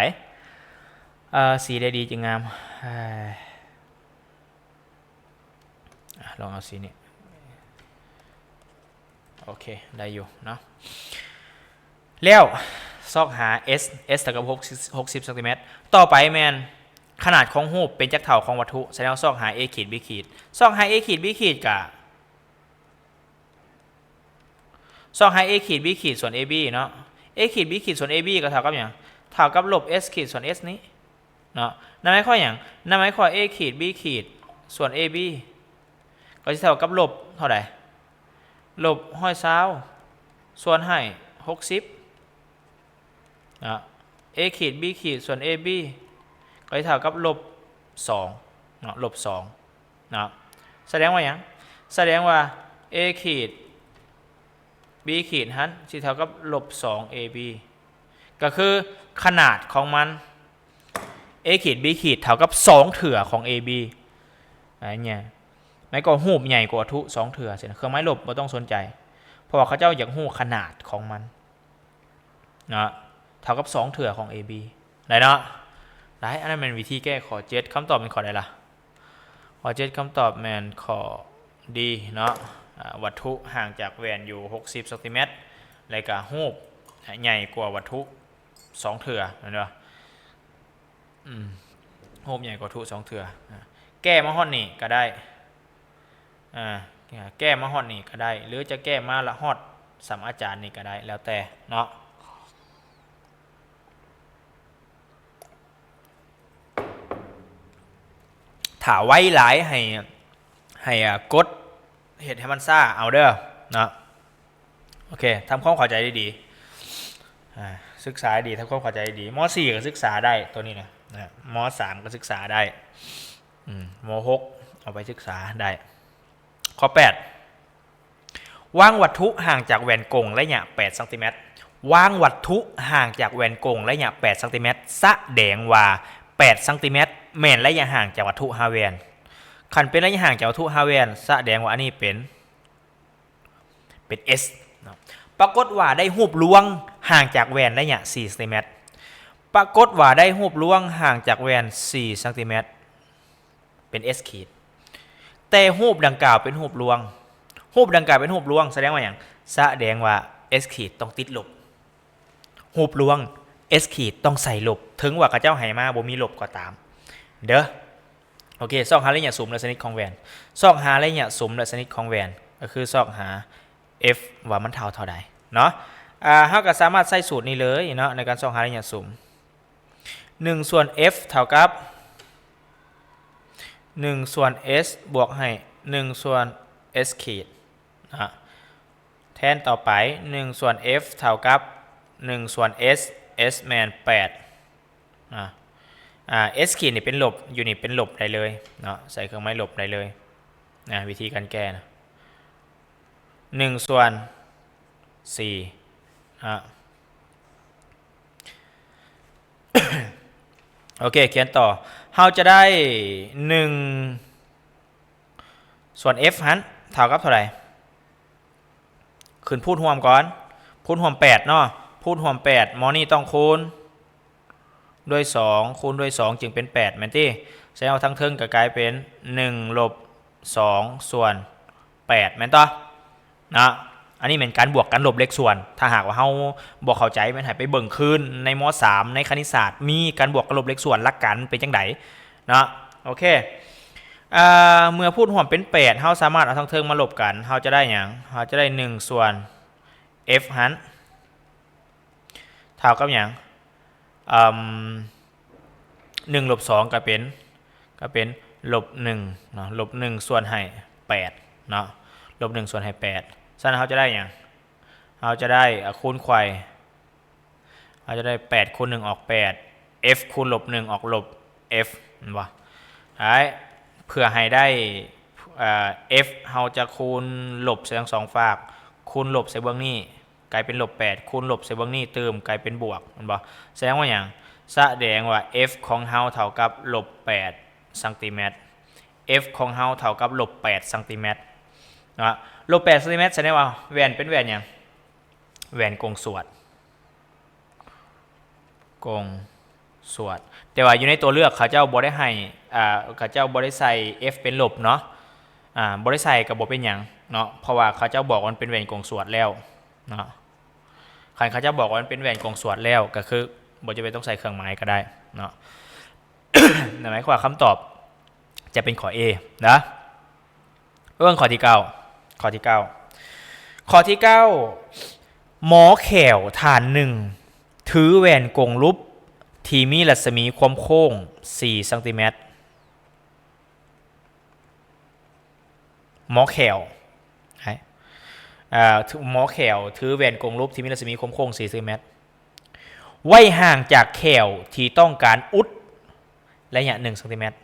ເອີ ສີໃດດີຈຶ່ງງາມ? ເອີ ອ່ະ ລອງເອົາສີນີ້ ໂອເຄ ໄດ້ຢູ່ເນາະ ແລ້ວຊອກຫາ S S ເທົ່າກັບຫົກສິບ ຫົກສິບຊັງຕີແມັດ. ຕໍ່ໄປແມ່ນຂະໜາດຂອງຮູບເປັນຈັກເທົ່າຂອງວັດຖຸ. ສະແດງວ່າຊອກຫາ A ຂີດ B ຂີດ. ຊອກຫາ A ຂີດ B ຂີດກະ ຊອກຫາ A ຂີດ B ຂີດ ສ່ວນ AB ເນາະ. A ຂີດ B ຂີດ ສ່ວນ AB ກໍເທົ່າກັບຫຍັງ? ເທົ່າກັບລົບ S ຂີດ ສ່ວນ S ນີ້ເນາະ. ນັ້ນໝາຍຄວາມຫຍັງ? ນັ້ນໝາຍຄວາມ A ຂີດ B ຂີດ ສ່ວນ AB ກໍຊິເທົ່າກັບລົບເທົ່າໃດ? ລົບຮ້ອຍຊາວ ສ່ວນໃຫ້ຫົກສິບເນາະ. A ຂີດ B ຂີດ ສ່ວນ AB ກໍຊິເທົ່າກັບລົບສອງເນາະ ລົບສອງເນາະ. ສະແດງວ່າຫຍັງ? ສະແດງວ່າ A ຂີດ B ຂີດຫັ້ນຊິເທົ່າກັບລົບສອງ AB ກໍຄືຂະໜາດຂອງມັນ A ຂີດ B ຂີດ ເທົ່າກັບສອງເທື່ອຂອງ AB. ອັນນີ້ໝາຍຄວາມຮູບໃຫຍ່ກວ່າວັດຖຸສອງເທື່ອຊີ້ນະ. ເຄື່ອງໝາຍລົບບໍ່ຕ້ອງສົນໃຈ ເພາະວ່າເຂົາເຈົ້າຢາກຮູ້ຂະໜາດຂອງມັນເນາະ ເທົ່າກັບສອງເທື່ອຂອງ AB ໄດ້ເນາະ. ໄດ້ ອັນນັ້ນແມ່ນວິທີແກ້ຂໍ້ເຈັດ. ຄຳຕອບແມ່ນຂໍ້ໃດລະ? ຂໍ້ເຈັດ ຄຳຕອບແມ່ນຂໍ້ D ເນາະ. ອາ ວັດຖຸຫ່າງຈາກແວ່ນຢູ່ຫົກສິບຊັງຕີແມັດ ແລະກະຮູບໃຫຍ່ກວ່າວັດຖຸສອງເທື່ອ ແມ່ນບໍ່? ອືມ ຮູບໃຫຍ່ກວ່າວັດຖຸສອງເທື່ອ. ອາ ແກ້ມາຮອດນີ້ກໍໄດ້ ອາ ແກ້ມາຮອດນີ້ກໍໄດ້ ຫຼືຈະແກ້ມາລະຮອດສ່ຳອາຈານນີ້ກໍໄດ້ ແລ້ວແຕ່ເນາະ. ຖ້າໄວຫຼາຍໃຫ້ ໃຫ້ ອາ ກົດເຮັດໃຫ້ມັນຊ້າເອົາເດີເນາະ. ໂອເຄ ທຳຄວາມເຂົ້າໃຈດີໆ ອາ ສຶກສາດີ ທຳຄວາມເຂົ້າໃຈດີ. ມໍສີ່ກໍສຶກສາໄດ້ໂຕນີ້ນະ ນະ ມໍສາມກໍສຶກສາໄດ້ ອືມ ມໍຫົກເອົາໄປສຶກສາໄດ້. ຂໍ້ແປດ ວາງວັດຖຸຫ່າງຈາກແວ່ນກົງໄລຍະແປດຊັງຕີແມັດ. ວາງວັດຖຸຫ່າງຈາກແວ່ນກົງໄລຍະແປດຊັງຕີແມັດ ສະແດງວ່າແປດຊັງຕີແມັດແມ່ນໄລຍະຫ່າງຈາກວັດຖຸຫາແວ່ນ. ຄັນເປັນໄລຍະຫ່າງຈາກວັດຖຸຫາແວ່ນ ສະແດງວ່າອັນນີ້ເປັນ ເປັນ S ເນາະ. ປາກົດວ່າໄດ້ຮູບລວງຫ່າງຈາກແວ່ນໄລຍະສີ່ຊັງຕີແມັດ. ປາກົດວ່າໄດ້ຮູບລວງຫ່າງຈາກແວ່ນສີ່ຊັງຕີແມັດ ເປັນ S ຂີດ ແຕ່ຮູບດັ່ງກ່າວເປັນຮູບລວງ. ຮູບດັ່ງກ່າວເປັນຮູບລວງ ສະແດງວ່າຫຍັງ? ສະແດງວ່າ S ຂີດຕ້ອງຕິດລົບ. ຮູບລວງ S ຂີດຕ້ອງໃສ່ລົບ ເຖິງວ່າເຂົາເຈົ້າໃຫ້ມາບໍ່ມີລົບກໍຕາມເດີ. ໂອເຄ ຊອກຫາໄລຍະສຸມ ແລະ ຊະນິດຂອງແວ່ນ. ຊອກຫາໄລຍະສຸມ ແລະ ຊະນິດຂອງແວ່ນ ກໍຄືຊອກຫາ F ວ່າມັນເທົ່າເທົ່າໃດເນາະ. ອາ ເຮົາກໍສາມາດໃຊ້ສູດນີ້ເລີຍເນາະ ໃນການຊອກຫາໄລຍະສຸມ. ໜຶ່ງສ່ວນ F ເທົ່າກັບ ໜຶ່ງສ່ວນ S ບວກໃຫ້ ໜຶ່ງສ່ວນ S ຂີດເນາະ. ແທນຕໍ່ໄປ ໜຶ່ງສ່ວນ F ເທົ່າກັບ ໜຶ່ງສ່ວນ S, S ແມ່ນແປດ ອາ ອາ S ຂີດນີ້ເປັນລົບ ຢູ່ນີ້ເປັນລົບໄດ້ເລີຍເນາະ ໃສ່ເຄື່ອງໝາຍລົບໄດ້ເລີຍ. ອາ ວິທີການແກ້ນະ ໜຶ່ງສ່ວນສີ່ ອາ ໂອເຄ ຂຽນຕໍ່ ເຮົາຈະໄດ້ ໜຶ່ງສ່ວນ F ຫັ້ນເທົ່າກັບເທົ່າໃດ? ຂຶ້ນພູດຮ່ວມກ່ອນ ພູດຮ່ວມແປດເນາະ ພູດຮ່ວມແປດ ໝໍນີ້ຕ້ອງຄູນດ້ວຍສອງ ຄູນດ້ວຍສອງ ຈຶ່ງເປັນແປດ ແມ່ນຕິ? ສະແດງວ່າທາງເທິງກໍກາຍເປັນ ໜຶ່ງລົບສອງສ່ວນແປດ ແມ່ນຕໍ່ເນາະ. ອັນນີ້ແມ່ນການບວກກັນລົບເລກສ່ວນ ຖ້າຫາກວ່າເຮົາບໍ່ເຂົ້າໃຈ ແມ່ນໃຫ້ໄປເບິ່ງຄືນໃນ ມ.ສາມ ໃນຄະນິດສາດ ມີການບວກກັນລົບເລກສ່ວນ ຫຼັກການມັນເປັນຈັ່ງໃດເນາະ. ໂອເຄ ເມື່ອພູດຮ່ວມເປັນແປດ ເຮົາສາມາດເອົາທາງເທິງມາລົບກັນ ເຮົາຈະໄດ້ຫຍັງ? ເຮົາຈະໄດ້ ໜຶ່ງສ່ວນ F ຫັ້ນເທົ່າກັບຫຍັງ? ເອີ່ມ ໜຶ່ງລົບສອງກໍເປັນ ກໍເປັນລົບໜຶ່ງເນາະ ລົບໜຶ່ງສ່ວນໃຫ້ແປດເນາະ ລົບໜຶ່ງສ່ວນໃຫ້ແປດ. ສະນັ້ນເຮົາຈະໄດ້ຫຍັງ? ເຮົາຈະໄດ້ ອາ ຄູນໄຂວ້ ເຮົາຈະໄດ້ແປດຄູນໜຶ່ງອອກແປດ F ຄູນລົບໜຶ່ງອອກລົບ F ແມ່ນບໍ່? ໄດ້ ເພື່ອໃຫ້ໄດ້ ເອີ່ F ເຮົາຈະຄູນລົບໃສ່ທັງສອງຟາກ ຄູນລົບໃສ່ເບື້ອງນີ້ ກາຍເປັນລົບແປດ ຄູນລົບໃສ່ເບື້ອງນີ້ຕື່ມ ກາຍເປັນບວກ ແມ່ນບໍ່? ສະແດງວ່າຫຍັງ? ສະແດງວ່າ F ຂອງເຮົາເທົ່າກັບລົບແປດຊັງຕີແມັດ F ຂອງເຮົາເທົ່າກັບລົບແປດຊັງຕີແມັດເນາະ. ລົບແປດຊັງຕີແມັດ ສະແດງວ່າແວ່ນເປັນແວ່ນຫຍັງ? ແວ່ນກົງສວດ ກົງສວດ ແຕ່ວ່າຢູ່ໃນຕົວເລືອກເຂົາເຈົ້າບໍ່ໄດ້ໃຫ້ ເຂົາເຈົ້າບໍ່ໄດ້ໃສ່ F ເປັນລົບເນາະ ອາ ບໍ່ໄດ້ໃສ່ກໍບໍ່ເປັນຫຍັງເນາະ ເພາະວ່າເຂົາເຈົ້າບອກວ່າມັນເປັນແວ່ນກົງສວດແລ້ວເນາະ. ຄັນເຂົາເຈົ້າບອກວ່າມັນເປັນແຫວນກົງສວດແລ້ວ ກໍຄືບໍ່ຈຳເປັນຕ້ອງໃສ່ເຄື່ອງໝາຍກໍໄດ້ເນາະ. ນັ້ນໝາຍຄວາມວ່າຄຳຕອບຈະເປັນຂໍ້ A ນະ. ເບິ່ງຂໍ້ທີເກົ້າ ຂໍ້ທີເກົ້າ ຂໍ້ທີເກົ້າ ໝໍແຂ້ວທ່ານໜຶ່ງຖືແຫວນກົງຫຼຸບທີ່ມີລັດສະໝີຄວາມໂຄ້ງສີ່ຊັງຕີແມັດ. ໝໍແຂ້ວ ເອີ ໝໍແຂ້ວຖືແຫວນກົງຫຼຸບທີ່ມີລັດສະໝີຄວາມໂຄ້ງສີ່ຊັງຕີແມັດ ໄວ້ຫ່າງຈາກແຂ້ວທີ່ຕ້ອງການອຸດໄລຍະໜຶ່ງຊັງຕີແມັດ.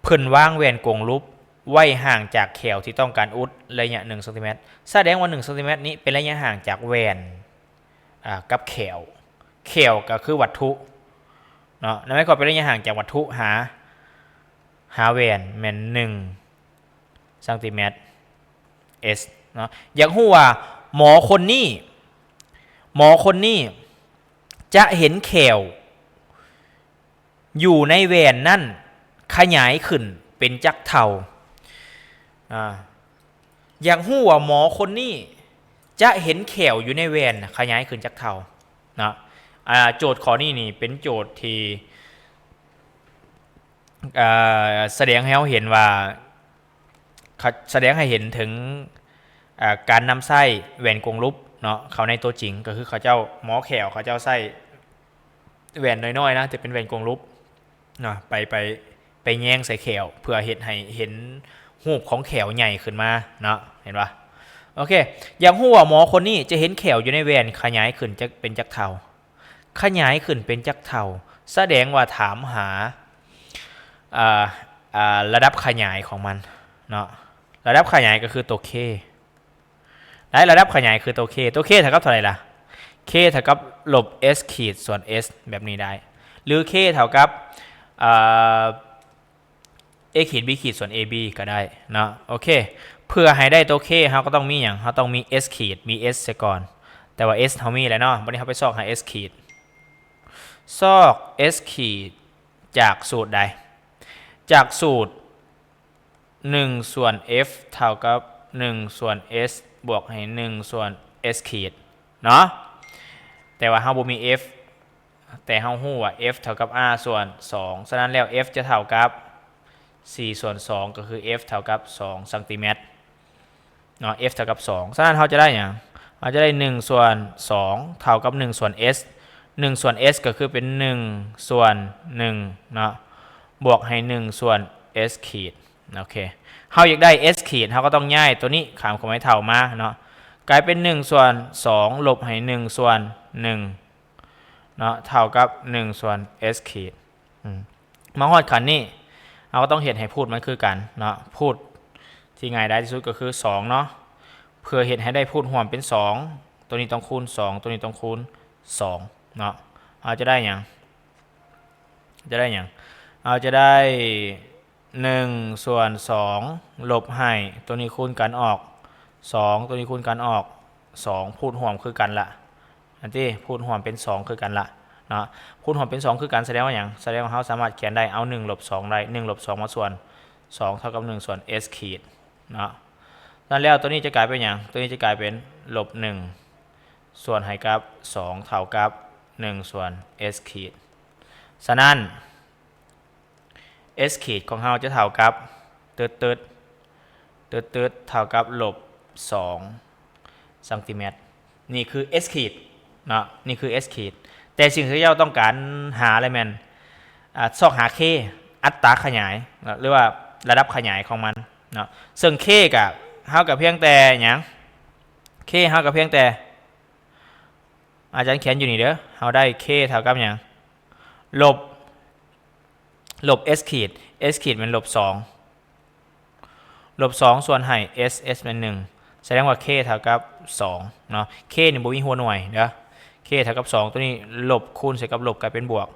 ເພິ່ນວາງແຫວນກົງຫຼຸບໄວ້ຫ່າງຈາກແຂ້ວທີ່ຕ້ອງການອຸດໄລຍະໜຶ່ງຊັງຕີແມັດ. ສະແດງວ່າໜຶ່ງຊັງຕີແມັດນີ້ເປັນໄລຍະຫ່າງຈາກແຫວນ ອາ ກັບແຂ້ວ. ແຂ້ວກໍຄືວັດຖຸເນາະ. ນັ້ນໝາຍຄວາມເປັນໄລຍະຫ່າງຈາກວັດຖຸຫາ ຫາແຫວນແມ່ນໜຶ່ງຊັງຕີແມັດ S ເນາະ. ຢາກຮູ້ວ່າໝໍຄົນນີ້ ໝໍຄົນນີ້ຈະເຫັນແຂ້ວຢູ່ໃນແຫວນນັ້ນຂະຫຍາຍຂຶ້ນເປັນຈັກເທົ່າ. ອາ ຢາກຮູ້ວ່າໝໍຄົນນີ້ຈະເຫັນແຂ້ວຢູ່ໃນແຫວນຂະຫຍາຍຂຶ້ນຈັກເທົ່າເນາະ. ອາ ໂຈດຂໍ້ນີ້ນີ້ເປັນໂຈດທີ່ ເອີ ສະແດງໃຫ້ເຮົາເຫັນວ່າ ສະແດງໃຫ້ເຫັນເຖິງ ເອີ ການນຳໃຊ້ແຫວນກົງຫຼຸບເນາະ ເຂົ້າໃນຕົວຈິງ ກໍຄືເຂົາເຈົ້າ ໝໍແຂ້ວເຂົາເຈົ້າໃຊ້ແຫວນນ້ອຍໆນະ ຈະເປັນແຫວນກົງຫຼຸບເນາະ ໄປ ໄປ ໄປແຍງໃສ່ແຂ້ວ ເພື່ອເຮັດໃຫ້ເຫັນຮູບຂອງແຂ້ວໃຫຍ່ຂຶ້ນມາເນາະ ເຫັນບໍ່? ໂອເຄ ຢາກຮູ້ວ່າໝໍຄົນນີ້ຈະເຫັນແຂ້ວຢູ່ໃນແຫວນຂະຫຍາຍຂຶ້ນຈັກ ເປັນຈັກເທົ່າ? ຂະຫຍາຍຂຶ້ນເປັນຈັກເທົ່າ? ສະແດງວ່າຖາມຫາ ອາ ອາ ລະດັບຂະຫຍາຍຂອງມັນເນາະ. ລະດັບຂະຫຍາຍກໍຄືຕົວ K ໄດ້ ລະດັບຂະຫຍາຍຄືຕົວ K ຕົວ K ເທົ່າກັບເທົ່າໃດລະ? K ເທົ່າກັບລົບ S ຂີດສ່ວນ S ແບບນີ້ໄດ້ ຫຼື K ເທົ່າກັບ ອາ A ຂີດ B ຂີດສ່ວນ A B ກໍໄດ້ເນາະ. ໂອເຄ ເພື່ອໃຫ້ໄດ້ຕົວ K ເຮົາກໍຕ້ອງມີຫຍັງ? ເຮົາຕ້ອງມີ S ຂີດ ມີ S ຊະກ່ອນ ແຕ່ວ່າ S ເຮົາມີແລ້ວເນາະ. ບັດນີ້ເຮົາໄປຊອກຫາ S ຂີດ ຊອກ S ຂີດ ຈາກສູດໃດ? ຈາກສູດ ໜຶ່ງສ່ວນ F ເທົ່າກັບໜຶ່ງສ່ວນ S ບວກໃຫ້ໜຶ່ງສ່ວນ S ຂີດເນາະ. ແຕ່ວ່າເຮົາບໍ່ມີ F ແຕ່ເຮົາຮູ້ວ່າ F ເທົ່າກັບ R ສ່ວນສອງ ສະນັ້ນແລ້ວ F ຈະເທົ່າກັບສີ່ສ່ວນສອງ ກໍຄື F ເທົ່າກັບສອງຊັງຕີແມັດເນາະ F ເທົ່າກັບສອງ. ສະນັ້ນເຮົາຈະໄດ້ຫຍັງ? ເຮົາຈະໄດ້ໜຶ່ງສ່ວນສອງເທົ່າກັບໜຶ່ງສ່ວນ S ໜຶ່ງສ່ວນ S ກໍຄືເປັນໜຶ່ງສ່ວນໜຶ່ງເນາະ ບວກໃຫ້ໜຶ່ງສ່ວນ S ຂີດ. ໂອເຄ ເຮົາຢາກໄດ້ S ຂີດ ເຮົາກໍຕ້ອງຍ້າຍຕົວນີ້ຂ້າມເຄື່ອງໝາຍເທົ່າມາເນາະ ກາຍເປັນໜຶ່ງສ່ວນສອງລົບໃຫ້ໜຶ່ງສ່ວນໜຶ່ງເນາະ ເທົ່າກັບໜຶ່ງສ່ວນ S ຂີດ. ອືມ ມາຮອດຂັ້ນນີ້ ເຮົາກໍຕ້ອງເຮັດໃຫ້ພູດມັນຄືກັນເນາະ ພູດທີ່ງ່າຍດາຍທີ່ສຸດກໍຄືສອງເນາະ. ເພື່ອເຮັດໃຫ້ໄດ້ພູດຮ່ວມເປັນສອງ ຕົວນີ້ຕ້ອງຄູນສອງ ຕົວນີ້ຕ້ອງຄູນສອງເນາະ. ເຮົາຈະໄດ້ຫຍັງ? ຈະໄດ້ຫຍັງ? ເຮົາຈະໄດ້ໜຶ່ງສ່ວນສອງລົບໃຫ້ຕົວນີ້ຄູນກັນອອກສອງ ຕົວນີ້ຄູນກັນອອກສອງ ພູດຮ່ວມຄືກັນລະ ອັນທີ່ພູດຮ່ວມເປັນສອງຄືກັນລະເນາະ. ພູດຮ່ວມເປັນສອງຄືກັນ ສະແດງວ່າຫຍັງ? ສະແດງວ່າເຮົາສາມາດຂຽນໄດ້ ເອົາໜຶ່ງລົບສອງໄດ້ ໜຶ່ງລົບສອງມາສ່ວນ ສອງເທົ່າກັບໜຶ່ງສ່ວນ S ຂີດເນາະ. ນັ້ນແລ້ວຕົວນີ້ຈະກາຍເປັນຫຍັງ? ຕົວນີ້ຈະກາຍເປັນລົບໜຶ່ງ ສ່ວນໃຫ້ກັບສອງເທົ່າກັບໜຶ່ງສ່ວນ S ຂີດ. ສະນັ້ນ S ຂີດຂອງເຮົາຈະເທົ່າກັບ ຕຶດໆ ຕຶດໆ ເທົ່າກັບລົບສອງຊັງຕີແມັດ. ນີ້ຄື S ຂີດເນາະ ນີ້ຄື S ຂີດ. ແຕ່ສິ່ງທີ່ເຈົ້າຕ້ອງການຫາເລີຍແມ່ນ ອາ ຊອກຫາ K ອັດຕາຂະຫຍາຍເນາະ ຫຼືວ່າລະດັບຂະຫຍາຍຂອງມັນເນາະ. ເຊິ່ງ K ກະ ເຮົາກະພຽງແຕ່ຫຍັງ? K ເຮົາກະພຽງແຕ່ ອາຈານຂຽນຢູ່ນີ້ເດີ ເຮົາໄດ້ K ເທົ່າກັບຫຍັງ? ລົບ ລົບ S ຂີດ S ຂີດແມ່ນລົບສອງ ລົບສອງສ່ວນໃຫ້ S S ແມ່ນໜຶ່ງ ສະແດງວ່າ K ເທົ່າກັບສອງເນາະ. K ນີ້ບໍ່ມີຫົວໜ່ວຍເດີ K ເທົ່າກັບສອງ ຕົວນີ້ລົບຄູນໃສ່ກັບລົບກາຍເປັນບວກ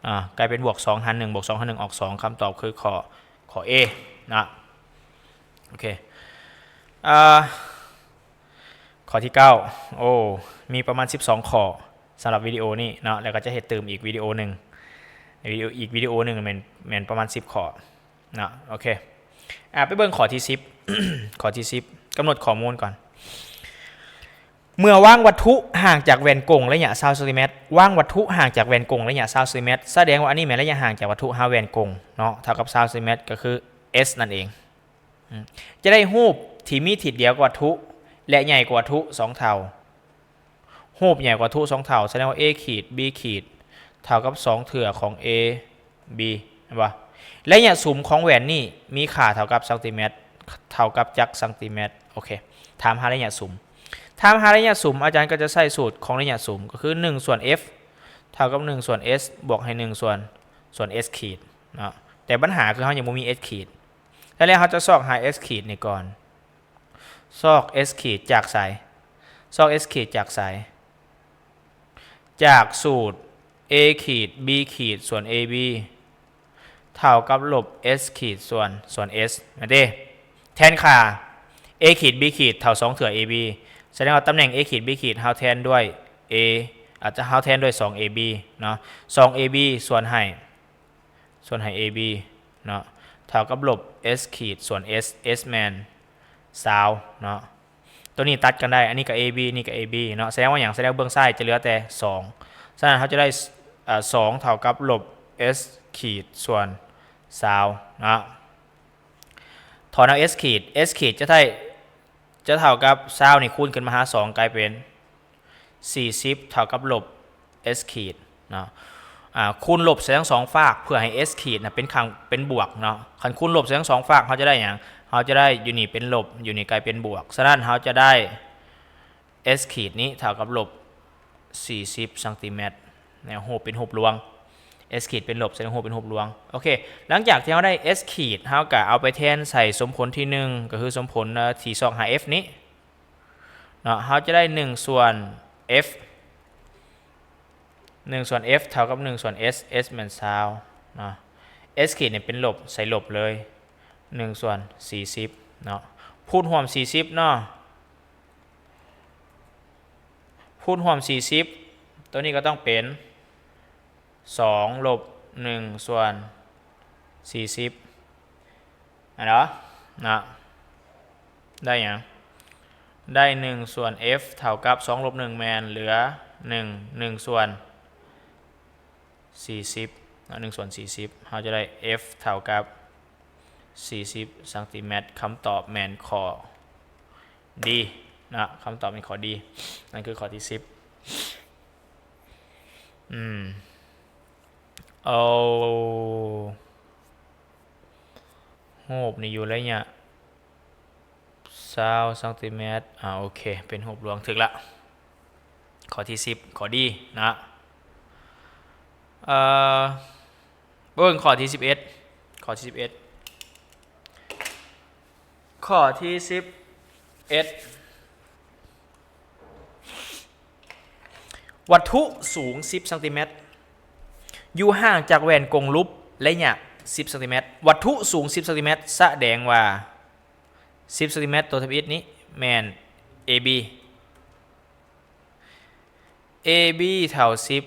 ອາ ກາຍເປັນບວກສອງຫານໜຶ່ງ ບວກສອງຫານໜຶ່ງອອກສອງ ຄຳຕອບຄືຂໍ້ ຂໍ້ A ເນາະ. ໂອເຄ ອາ ຂໍ້ທີເກົ້າ ໂອ້ ມີປະມານສິບສອງຂໍ້ສຳລັບວິດີໂອນີ້ເນາະ ແລ້ວກໍຈະເຮັດຕື່ມອີກວິດີໂອໜຶ່ງ ວິດີໂອ ອີກວິດີໂອໜຶ່ງແມ່ນ ແມ່ນປະມານສິບຂໍ້ເນາະ. ໂອເຄ ອາ ໄປເບິ່ງຂໍ້ທີສິບ ຂໍ້ທີສິບ ກຳນົດຂໍ້ມູນກ່ອນ. ເມື່ອວາງວັດຖຸຫ່າງຈາກແວ່ນກົງໄລຍະຊາວເຊັນຕີແມັດ, ວາງວັດຖຸຫ່າງຈາກແວ່ນກົງໄລຍະຊາວເຊັນຕີແມັດ, ສະແດງວ່າອັນນີ້ແມ່ນໄລຍະຫ່າງຈາກວັດຖຸຫາແວ່ນກົງເນາະ ເທົ່າກັບຊາວເຊັນຕີແມັດ ກໍຄື S ນັ້ນເອງ. ອືມ ຈະໄດ້ຮູບທີ່ມີທິດດຽວກັບວັດຖຸ ແລະ ໃຫຍ່ກວ່າວັດຖຸສອງເທົ່າ. ຮູບໃຫຍ່ກວ່າວັດຖຸສອງເທົ່າ ສະແດງວ່າ A ຂີດ B ຂີດ ເທົ່າກັບສອງເທື່ອຂອງ A B ແມ່ນບໍ່? ໄລຍະສຸມຂອງແວ່ນນີ້ມີຄ່າເທົ່າກັບຊັງຕີແມັດ ເທົ່າກັບຈັກຊັງຕີແມັດ. ໂອເຄ ຖາມຫາໄລຍະສຸມ. ຖາມຫາໄລຍະສຸມ ອາຈານກໍຈະໃຊ້ສູດຂອງໄລຍະສຸມ ກໍຄື ໜຶ່ງສ່ວນ F ເທົ່າກັບ ໜຶ່ງສ່ວນ S ບວກໃຫ້ ໜຶ່ງສ່ວນ ສ່ວນ S ຂີດເນາະ. ແຕ່ບັນຫາຄືເຮົາຍັງບໍ່ມີ S ຂີດ. ແລ້ວເຮົາຈະຊອກຫາ S ຂີດນີ້ກ່ອນ. ຊອກ S ຂີດຈາກໃສ? ຊອກ S ຂີດຈາກໃສ? ຈາກສູດ A ຂີດ B ຂີດ ສ່ວນ AB ເທົ່າກັບລົບ S ຂີດ ສ່ວນ ສ່ວນ S ແມ່ນເດ້. ແທນຄ່າ A ຂີດ B ຂີດ ເທົ່າສອງເທື່ອ AB ສະແດງວ່າຕຳແໜ່ງ A ຂີດ B ຂີດ ເຮົາແທນດ້ວຍ A ອາດຈະ ເຮົາແທນດ້ວຍ ສອງ AB ເນາະ. ສອງ AB ສ່ວນໃຫ້ ສ່ວນໃຫ້ AB ເນາະ ເທົ່າກັບລົບ S ຂີດ ສ່ວນ S, S ແມ່ນ ຊາວເນາະ. ຕົວນີ້ຕັດກັນໄດ້ ອັນນີ້ກໍ AB ນີ້ກໍ AB ເນາະ. ສະແດງວ່າຫຍັງ? ສະແດງເບື້ອງຊ້າຍຈະເຫຼືອແຕ່ ສອງ. ສະນັ້ນເຮົາຈະໄດ້ ເອີ ສອງເທົ່າກັບລົບ S ຂີດ ສ່ວນ ຊາວເນາະ. ຖອນເອົາ S ຂີດ S ຂີດຈະໄດ້ ຈະເທົ່າກັບ ຊາວນີ້ຄູນຂຶ້ນມາຫາ ສອງ ກາຍເປັນ ສີ່ສິບ ເທົ່າກັບລົບ S ຂີດເນາະ. ອາ ຄູນລົບໃສ່ທັງສອງຟາກ ເພື່ອໃຫ້ S ຂີດນະເປັນຂ້າງ ເປັນບວກເນາະ. ຄັນຄູນລົບໃສ່ທັງສອງຟາກ ເຮົາຈະໄດ້ຫຍັງ? ເຮົາຈະໄດ້ຢູ່ນີ້ເປັນລົບ ຢູ່ນີ້ກາຍເປັນບວກ. ສະນັ້ນເຮົາຈະໄດ້ S ຂີດນີ້ເທົ່າກັບລົບ ສີ່ສິບ ຊັງຕີແມັດ. ແນວຮູບເປັນຮູບລວງ S ຂີດເປັນລົບ ສະແດງຮູບເປັນຮູບລວງ. ໂອເຄ ຫຼັງຈາກທີ່ເຮົາໄດ້ S ຂີດ ເຮົາກະເອົາໄປແທນໃສ່ສົມຜົນທີໜຶ່ງ ກໍຄືສົມຜົນ ເອີ ທີ່ຊອກຫາ F ນີ້ເນາະ. ເຮົາຈະໄດ້ ໜຶ່ງສ່ວນ F ໜຶ່ງສ່ວນ F ເທົ່າກັບ ໜຶ່ງສ່ວນ S, S ແມ່ນ ຊາວເນາະ. S ຂີດນີ້ເປັນລົບ ໃສ່ລົບເລີຍ ໜຶ່ງສ່ວນ ສີ່ສິບເນາະ ພູດຮ່ວມ ສີ່ສິບເນາະ ພູດຮ່ວມ ສີ່ສິບ ຕົວນີ້ກໍຕ້ອງເປັນ ສອງ ລົບ ໜຶ່ງສ່ວນ ສີ່ສິບ ອັນເນາະ ເນາະ. ໄດ້ຫຍັງ? ໄດ້ ໜຶ່ງສ່ວນ F ເທົ່າກັບ ສອງ ລົບ ໜຶ່ງ ແມ່ນເຫຼືອ ໜຶ່ງ ໜຶ່ງສ່ວນ ສີ່ສິບເນາະ ໜຶ່ງສ່ວນ ສີ່ສິບ. ເຮົາຈະໄດ້ F ເທົ່າກັບ ສີ່ສິບ ຊັງຕີແມັດ. ຄຳຕອບແມ່ນຂໍ້ D ເນາະ ຄຳຕອບແມ່ນຂໍ້ D. ນັ້ນຄືຂໍ້ທີສິບ. ອືມ ເອົາ ຮູບນີ້ຢູ່ໄລຍະ ຊາວຊັງຕີແມັດ. ອາ ໂອເຄ ເປັນຮູບລວງ ຖືກລະ. ຂໍ້ທີສິບ ຂໍ້ D ນະ. ເອີ ເບິ່ງຂໍ້ທີສິບເອັດ ຂໍ້ທີສິບເອັດ ຂໍ້ທີສິບເອັດ. ວັດຖຸສູງ ສິບ ຊັງຕີແມັດ ຢູ່ຫ່າງຈາກແວ່ນກົງລູບໄລຍະ ສິບ ຊັງຕີແມັດ. ວັດຖຸສູງ ສິບ ຊັງຕີແມັດ ສະແດງວ່າ ສິບ ຊັງຕີແມັດ ຕົວທຳອິດນີ້ແມ່ນ AB. AB ເທົ່າ ສິບ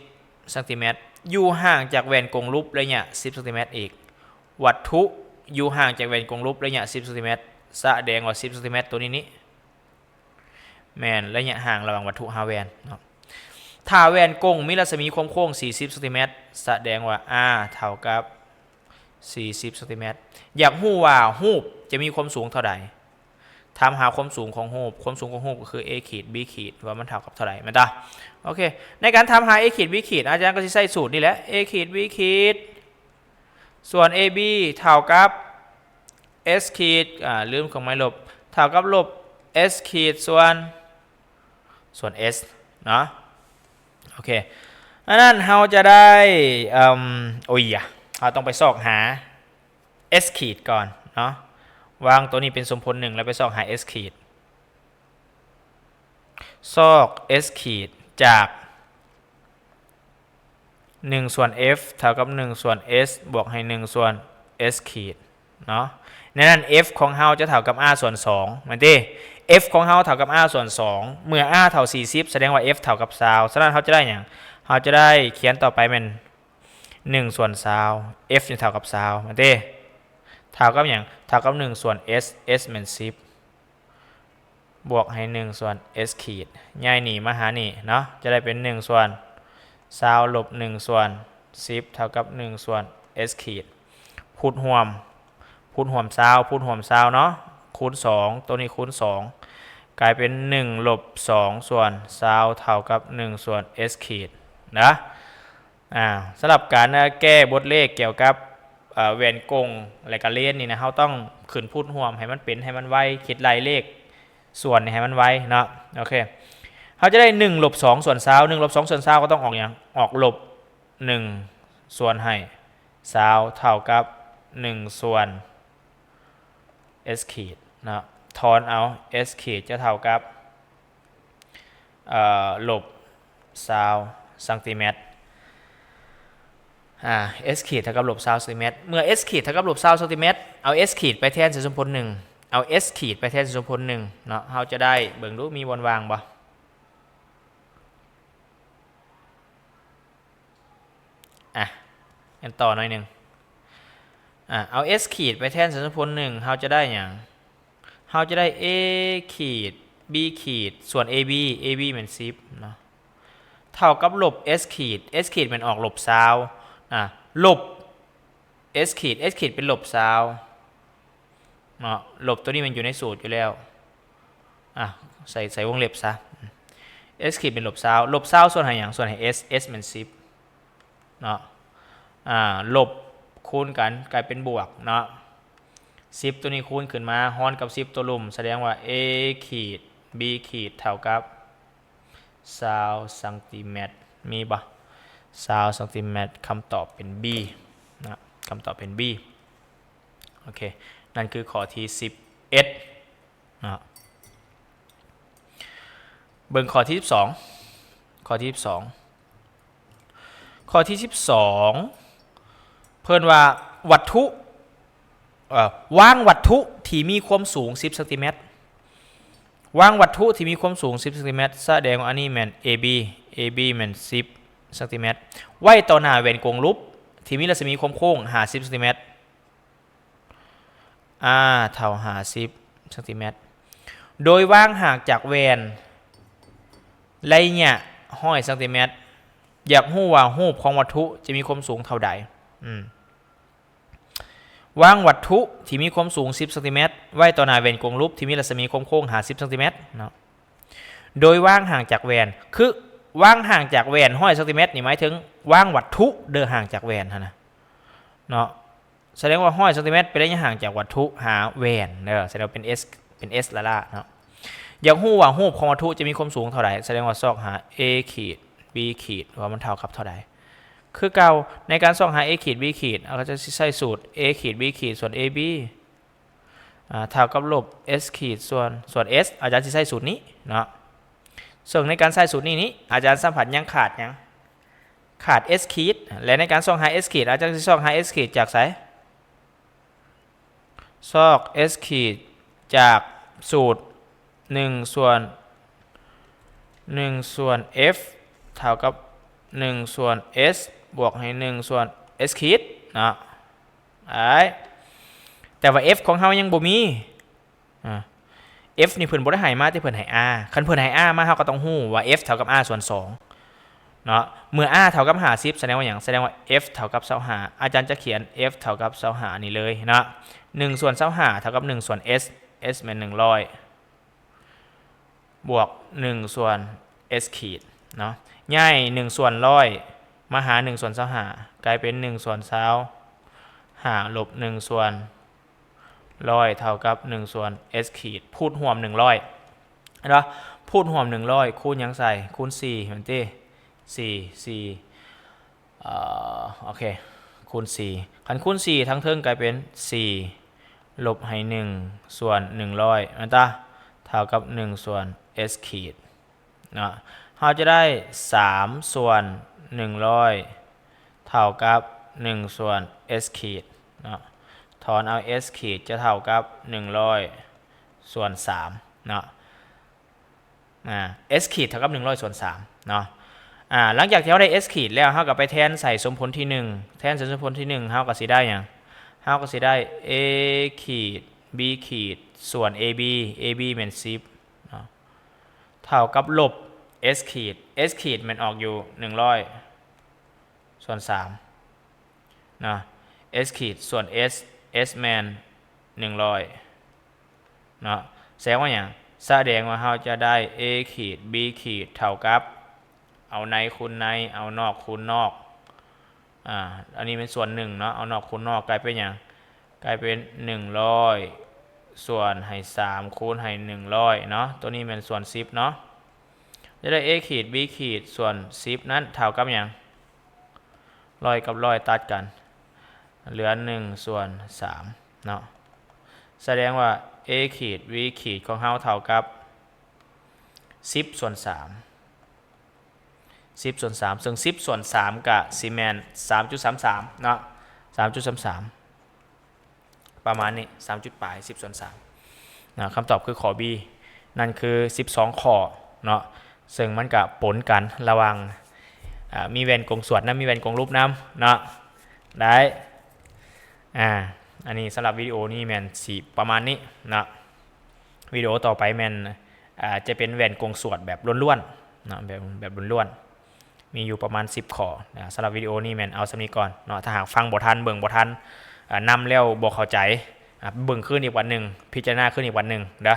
ຊັງຕີແມັດ ຢູ່ຫ່າງຈາກແວ່ນກົງລູບໄລຍະ ສິບ ຊັງຕີແມັດອີກ. ວັດຖຸຢູ່ຫ່າງຈາກແວ່ນກົງລູບໄລຍະ ສິບ ຊັງຕີແມັດ ສະແດງວ່າ ສິບ ຊັງຕີແມັດ ຕົວນີ້ນີ້ ແມ່ນໄລຍະຫ່າງລະຫວ່າງວັດຖຸຫາແວ່ນເນາະ. ຖ້າແວ່ນກົງມີລັດສະໝີຄວາມໂຄ້ງ ສີ່ສິບ ຊັງຕີແມັດ ສະແດງວ່າ R ເທົ່າກັບ ສີ່ສິບ ຊັງຕີແມັດ. ຢາກຮູ້ວ່າຮູບຈະມີຄວາມສູງເທົ່າໃດ? ຖາມຫາຄວາມສູງຂອງຮູບ. ຄວາມສູງຂອງຮູບກໍຄື A ຂີດ B ຂີດ ວ່າມັນເທົ່າກັບເທົ່າໃດ ແມ່ນຕາ? ໂອເຄ ໃນການຖາມຫາ A ຂີດ B ຂີດ ອາຈານກໍຊິໃຊ້ສູດນີ້ແຫຼະ A ຂີດ B ຂີດ ສ່ວນ AB ເທົ່າກັບ S ຂີດ ອາ ລືມເຄື່ອງໝາຍລົບ ເທົ່າກັບລົບ S ຂີດ ສ່ວນ ສ່ວນ S ເນາະ. ໂອເຄ ອັນນັ້ນເຮົາຈະໄດ້ ເອີ່ມ ໂອ້ຍ ເຮົາຕ້ອງໄປຊອກຫາ S ຂີດກ່ອນເນາະ. ວາງຕົວນີ້ເປັນສົມຜົນໜຶ່ງ ແລ້ວໄປຊອກຫາ S ຂີດ. ຊອກ S ຂີດຈາກ ໜຶ່ງສ່ວນ F ເທົ່າກັບ ໜຶ່ງສ່ວນ S ບວກໃຫ້ ໜຶ່ງສ່ວນ S ຂີດເນາະ. ໃນນັ້ນ F ຂອງເຮົາຈະເທົ່າກັບ R ສ່ວນສອງ ແມ່ນຕິ? F ຂອງເຮົາເທົ່າກັບ R ສ່ວນສອງ ເມື່ອ R ເທົ່າ ສີ່ສິບ ສະແດງວ່າ F ເທົ່າກັບ ຊາວ. ສະນັ້ນເຮົາຈະໄດ້ຫຍັງ? ເຮົາຈະໄດ້ຂຽນຕໍ່ໄປແມ່ນ ໜຶ່ງສ່ວນຊາວ F ນີ້ເທົ່າກັບຊາວ ແມ່ນຕິ? ເທົ່າກັບຫຍັງ? ເທົ່າກັບ ໜຶ່ງສ່ວນ S, S ແມ່ນ ສິບ ບວກໃຫ້ໜຶ່ງສ່ວນ s ຂີດ ຍ້າຍນີ້ມາຫານີ້ເນາະ ຈະໄດ້ເປັນໜຶ່ງສ່ວນຊາວ ລົບໜຶ່ງສ່ວນສິບ ເທົ່າກັບໜຶ່ງສ່ວນ s ຂີດ ພູດຮ່ວມ ພູດຮ່ວມຊາວ ພູດຮ່ວມຊາວເນາະ ຄູນສອງ ໂຕນີ້ຄູນສອງ ກາຍເປັນໜຶ່ງລົບສອງສ່ວນຊາວ ເທົ່າກັບໜຶ່ງສ່ວນ s ຂີດນະ. ອາ ສຳລັບການແກ້ບົດເລກກ່ຽວກັບ ອາ ແຫວນກົງ ແລະກະເລນນີ້ນະ ເຮົາຕ້ອງຂຶ້ນພູດຮ່ວມໃຫ້ມັນເປັນ ໃຫ້ມັນໄວ ຄິດໄລ່ເລກສ່ວນນີ້ໃຫ້ມັນໄວເນາະ. ໂອເຄ ເຮົາຈະໄດ້ໜຶ່ງລົບສອງສ່ວນຊາວ ໜຶ່ງລົບສອງສ່ວນຊາວກໍຕ້ອງອອກຫຍັງ? ອອກລົບໜຶ່ງສ່ວນໃຫ້ຊາວ ເທົ່າກັບໜຶ່ງສ່ວນ s ຂີດເນາະ ຖອນເອົາ s ຂີດຈະເທົ່າກັບ ເອີ ລົບຊາວຊັງຕີແມັດ ອາ s ຂີດເທົ່າກັບລົບຊາວຊັງຕີແມັດ ເມື່ອ s ຂີດເທົ່າກັບລົບຊາວຊັງຕີແມັດ ເອົາ s ຂີດໄປແທນໃສ່ສົມຜົນໜຶ່ງ ເອົາ s ຂີດໄປແທນໃສ່ສົມຜົນໜຶ່ງເນາະ ເຮົາຈະໄດ້ ເບິ່ງດູມີບ່ອນວ່າງບໍ່? ອ່ະ ກັນຕໍ່ໜ້ອຍໜຶ່ງ ອາ ເອົາ s ຂີດໄປແທນໃສ່ສົມຜົນໜຶ່ງ ເຮົາຈະໄດ້ຫຍັງ? ເຮົາຈະໄດ້ a ຂີດ b ຂີດ ສ່ວນ ab ab ແມ່ນສິບເນາະ ເທົ່າກັບລົບ s ຂີດ s ຂີດແມ່ນອອກລົບຊາວ ອາ ລົບ s ຂີດ s ຂີດເປັນລົບຊາວເນາະ ລົບໂຕນີ້ມັນຢູ່ໃນສູດຢູ່ແລ້ວ ອາ ໃສ່ ໃສ່ວົງເລັບຊະ s ຂີດເປັນລົບຊາວ ລົບຊາວສ່ວນໃຫ້ຫຍັງ? ສ່ວນໃຫ້ s s ແມ່ນສິບເນາະ ອາ ລົບຄູນກັນກາຍເປັນບວກເນາະ ສິບໂຕນີ້ຄູນຂຶ້ນມາ ຮອນກັບສິບໂຕລຸ່ມ ສະແດງວ່າ a ຂີດ b ຂີດເທົ່າກັບ ຊາວຊັງຕີແມັດ ມີບໍ່? ຊາວຊັງຕີແມັດ ຄຳຕອບເປັນ b ນະ ຄຳຕອບເປັນ b. ໂອເຄ ນັ້ນຄືຂໍ້ທີສິບເອັດເນາະ ເບິ່ງຂໍ້ທີສິບສອງ ຂໍ້ທີສິບສອງ ຂໍ້ທີສິບສອງ ເພິ່ນວ່າວັດຖຸ ເອີ ວາງວັດຖຸທີ່ມີຄວາມສູງສິບຊັງຕີແມັດ ວາງວັດຖຸທີ່ມີຄວາມສູງສິບຊັງຕີແມັດ ສະແດງວ່າອັນນີ້ແມ່ນ ab ab ແມ່ນສິບຊັງຕີແມັດ ໄວ້ຕໍ່ໜ້າແຫວນກົງຫຼຸບທີ່ມີລັດສະໝີຄວາມໂຄ້ງຫ້າສິບຊັງຕີແມັດ r ເທົ່າຫ້າສິບຊັງຕີແມັດ ໂດຍວາງຫ່າງຈາກແຫວນໄລຍະຮ້ອຍຊັງຕີແມັດ ຢາກຮູ້ວ່າຮູບຂອງວັດຖຸຈະມີຄວາມສູງເທົ່າໃດ? ອືມ ວາງວັດຖຸທີ່ມີຄວາມສູງສິບຊັງຕີແມັດ ໄວ້ຕໍ່ໜ້າແຫວນກົງຫຼຸບທີ່ມີລັດສະໝີຄວາມໂຄ້ງຫ້າສິບຊັງຕີແມັດເນາະ ໂດຍວາງຫ່າງຈາກແຫວນ ຄືວາງຫ່າງຈາກແຫວນຮ້ອຍຊັງຕີແມັດນີ້ ໝາຍເຖິງວາງວັດຖຸເດີ ຫ່າງຈາກແຫວນຫັ້ນນະເນາະ ສະແດງວ່າຮ້ອຍຊັງຕີແມັດເປັນໄລຍະຫ່າງຈາກວັດຖຸຫາແຫວນເດີ ສະແດງວ່າເປັນ s ເປັນ s ລ້າໆເນາະ ຢາກຮູ້ວ່າຮູບຂອງວັດຖຸຈະມີຄວາມສູງເທົ່າໃດ ສະແດງວ່າຊອກຫາ a ຂີດ b ຂີດ ວ່າມັນເທົ່າກັບເທົ່າໃດ ຄືເກົ່າ ໃນການຊອກຫາ a ຂີດ b ຂີດ ເຮົາກໍຈະຊິໃຊ້ສູດ a ຂີດ b ຂີດ ສ່ວນ ab ອາ ເທົ່າກັບລົບ s ຂີດ ສ່ວນ ສ່ວນ s ອາຈານຊິໃຊ້ສູດນີ້ເນາະ ເຊິ່ງໃນການໃຊ້ສູດນີ້ນີ້ ອາຈານສຳພັດຍັງຂາດຫຍັງ? ຂາດ s ຂີດ ແລະ ໃນການຊອກຫາ s ຂີດ ອາຈານຊິຊອກຫາ s ຂີດຈາກໃສ? ຊອກ s ຂີດຈາກສູດໜຶ່ງສ່ວນ ໜຶ່ງສ່ວນ f ເທົ່າກັບໜຶ່ງສ່ວນ s ບວກໃຫ້ໜຶ່ງສ່ວນ s ຂີດເນາະ ອ້າຍ ແຕ່ວ່າ f ຂອງເຮົາຍັງບໍ່ມີ ອາ f ນີ້ເພິ່ນບໍ່ໄດ້ໃຫ້ມາ ແຕ່ເພິ່ນໃຫ້ r ຄັນເພິ່ນໃຫ້ r ມາ ເຮົາກໍຕ້ອງຮູ້ວ່າ f ເທົ່າກັບ r ສ່ວນສອງເນາະ ເມື່ອ r ເທົ່າກັບຫ້າສິບ ສະແດງວ່າຫຍັງ? ສະແດງວ່າ f ເທົ່າກັບຊາວຫ້າ ອາຈານຈະຂຽນ f ເທົ່າກັບຊາວຫ້ານີ້ເລີຍເນາະ ໜຶ່ງສ່ວນຊາວຫ້າເທົ່າກັບໜຶ່ງສ່ວນ s s ແມ່ນໜຶ່ງຮ້ອຍ ບວກໜຶ່ງສ່ວນ s ຂີດເນາະ ຍ້າຍໜຶ່ງສ່ວນຮ້ອຍມາຫາໜຶ່ງສ່ວນຊາວຫ້າ ກາຍເປັນໜຶ່ງສ່ວນຊາວຫ້າລົບໜຶ່ງສ່ວນຮ້ອຍເທົ່າກັບໜຶ່ງສ່ວນ s ຂີດ ພູດຮ່ວມໜຶ່ງຮ້ອຍ ເຫັນບໍ່? ພູດຮ່ວມໜຶ່ງຮ້ອຍ ຄູນຫຍັງໃສ່? ຄູນສີ່ແມ່ນຕິ? ສີ່ ສີ່ ເອີ ໂອເຄ ຄູນສີ່ ຄັນຄູນສີ່ທາງເທິງກາຍເປັນສີ່ລົບໃຫ້ໜຶ່ງສ່ວນໜຶ່ງຮ້ອຍ ແມ່ນຕາ ເທົ່າກັບໜຶ່ງສ່ວນ s ຂີດເນາະ ເຮົາຈະໄດ້ສາມສ່ວນໜຶ່ງຮ້ອຍເທົ່າກັບໜຶ່ງສ່ວນ s ຂີດເນາະ ຖອນເອົາ s ຂີດຈະເທົ່າກັບໜຶ່ງຮ້ອຍສ່ວນສາມເນາະ ອາ s ຂີດເທົ່າກັບໜຶ່ງຮ້ອຍສ່ວນສາມເນາະ ອາ ຫຼັງຈາກທີ່ເຮົາໄດ້ s ຂີດແລ້ວ ເຮົາກໍໄປແທນໃສ່ສົມຜົນທີໜຶ່ງ ແທນໃສ່ສົມຜົນທີໜຶ່ງ ເຮົາກໍຊິໄດ້ຫຍັງ? ເຮົາກໍຊິໄດ້ a ຂີດ b ຂີດ ສ່ວນ ab ab ແມ່ນສິບເນາະ ເທົ່າກັບລົບ S ຂີດ S ຂີດແມ່ນອອກຢູ່ໜຶ່ງຮ້ອຍສ່ວນສາມເນາະ S ຂີດສ່ວນ S S ແມ່ນໜຶ່ງຮ້ອຍເນາະ ສະແດງວ່າຫຍັງ? ສະແດງວ່າເຮົາຈະໄດ້ A ຂີດ B ຂີດເທົ່າກັບ ເອົາໃນຄູນໃນ ເອົານອກຄູນນອກ ອາ ອັນນີ້ແມ່ນສ່ວນໜຶ່ງເນາະ ເອົານອກຄູນນອກກາຍເປັນຫຍັງ? ກາຍເປັນໜຶ່ງຮ້ອຍ ສ່ວນໃຫ້ສາມ ຄູນໃຫ້ໜຶ່ງຮ້ອຍເນາະ ໂຕນີ້ແມ່ນສ່ວນສິບເນາະ ຈະໄດ້ A ຂີດ B ຂີດສ່ວນສິບນັ້ນເທົ່າກັບຫຍັງ? ຮ້ອຍກັບຮ້ອຍຕັດກັນ ເຫຼືອໜຶ່ງສ່ວນສາມເນາະ ສະແດງວ່າ A ຂີດ B ຂີດຂອງເຮົາເທົ່າກັບສິບສ່ວນສາມ ສິບສ່ວນສາມ ເຊິ່ງສິບສ່ວນສາມກະຊິແມ່ນສາມຈຸດສາມສາມເນາະ ສາມຈຸດສາມສາມ ປະມານນີ້ ສາມຈຸດປາຍ ສິບສ່ວນສາມເນາະ ຄຳຕອບຄືຂໍ້ B ນັ້ນຄືສິບສອງຂໍ້ເນາະ ເຊິ່ງມັນກະປົນກັນລະຫວ່າງ ອາ ມີແວ່ນກົງສວດນຳ ມີແວ່ນກົງຫຼຸບນຳເນາະ ໄດ້ ອາ ອັນນີ້ສຳລັບວິດີໂອນີ້ແມ່ນຊິປະມານນີ້ເນາະ ວິດີໂອຕໍ່ໄປແມ່ນ ອາ ຈະເປັນແວ່ນກົງສວດແບບລ້ວນໆເນາະ ແບບ ແບບລ້ວນໆ ມີຢູ່ປະມານສິບຂໍ້ນະ ສຳລັບວິດີໂອນີ້ແມ່ນເອົາສ່ຳນີ້ກ່ອນເນາະ ຖ້າຫາກຟັງບໍ່ທັນ ເບິ່ງບໍ່ທັນ ອາ ນຳແລ້ວບໍ່ເຂົ້າໃຈ ອາ ເບິ່ງຄືນອີກວັນໜຶ່ງ ພິຈາລະນາຄືນອີກວັນໜຶ່ງເດີ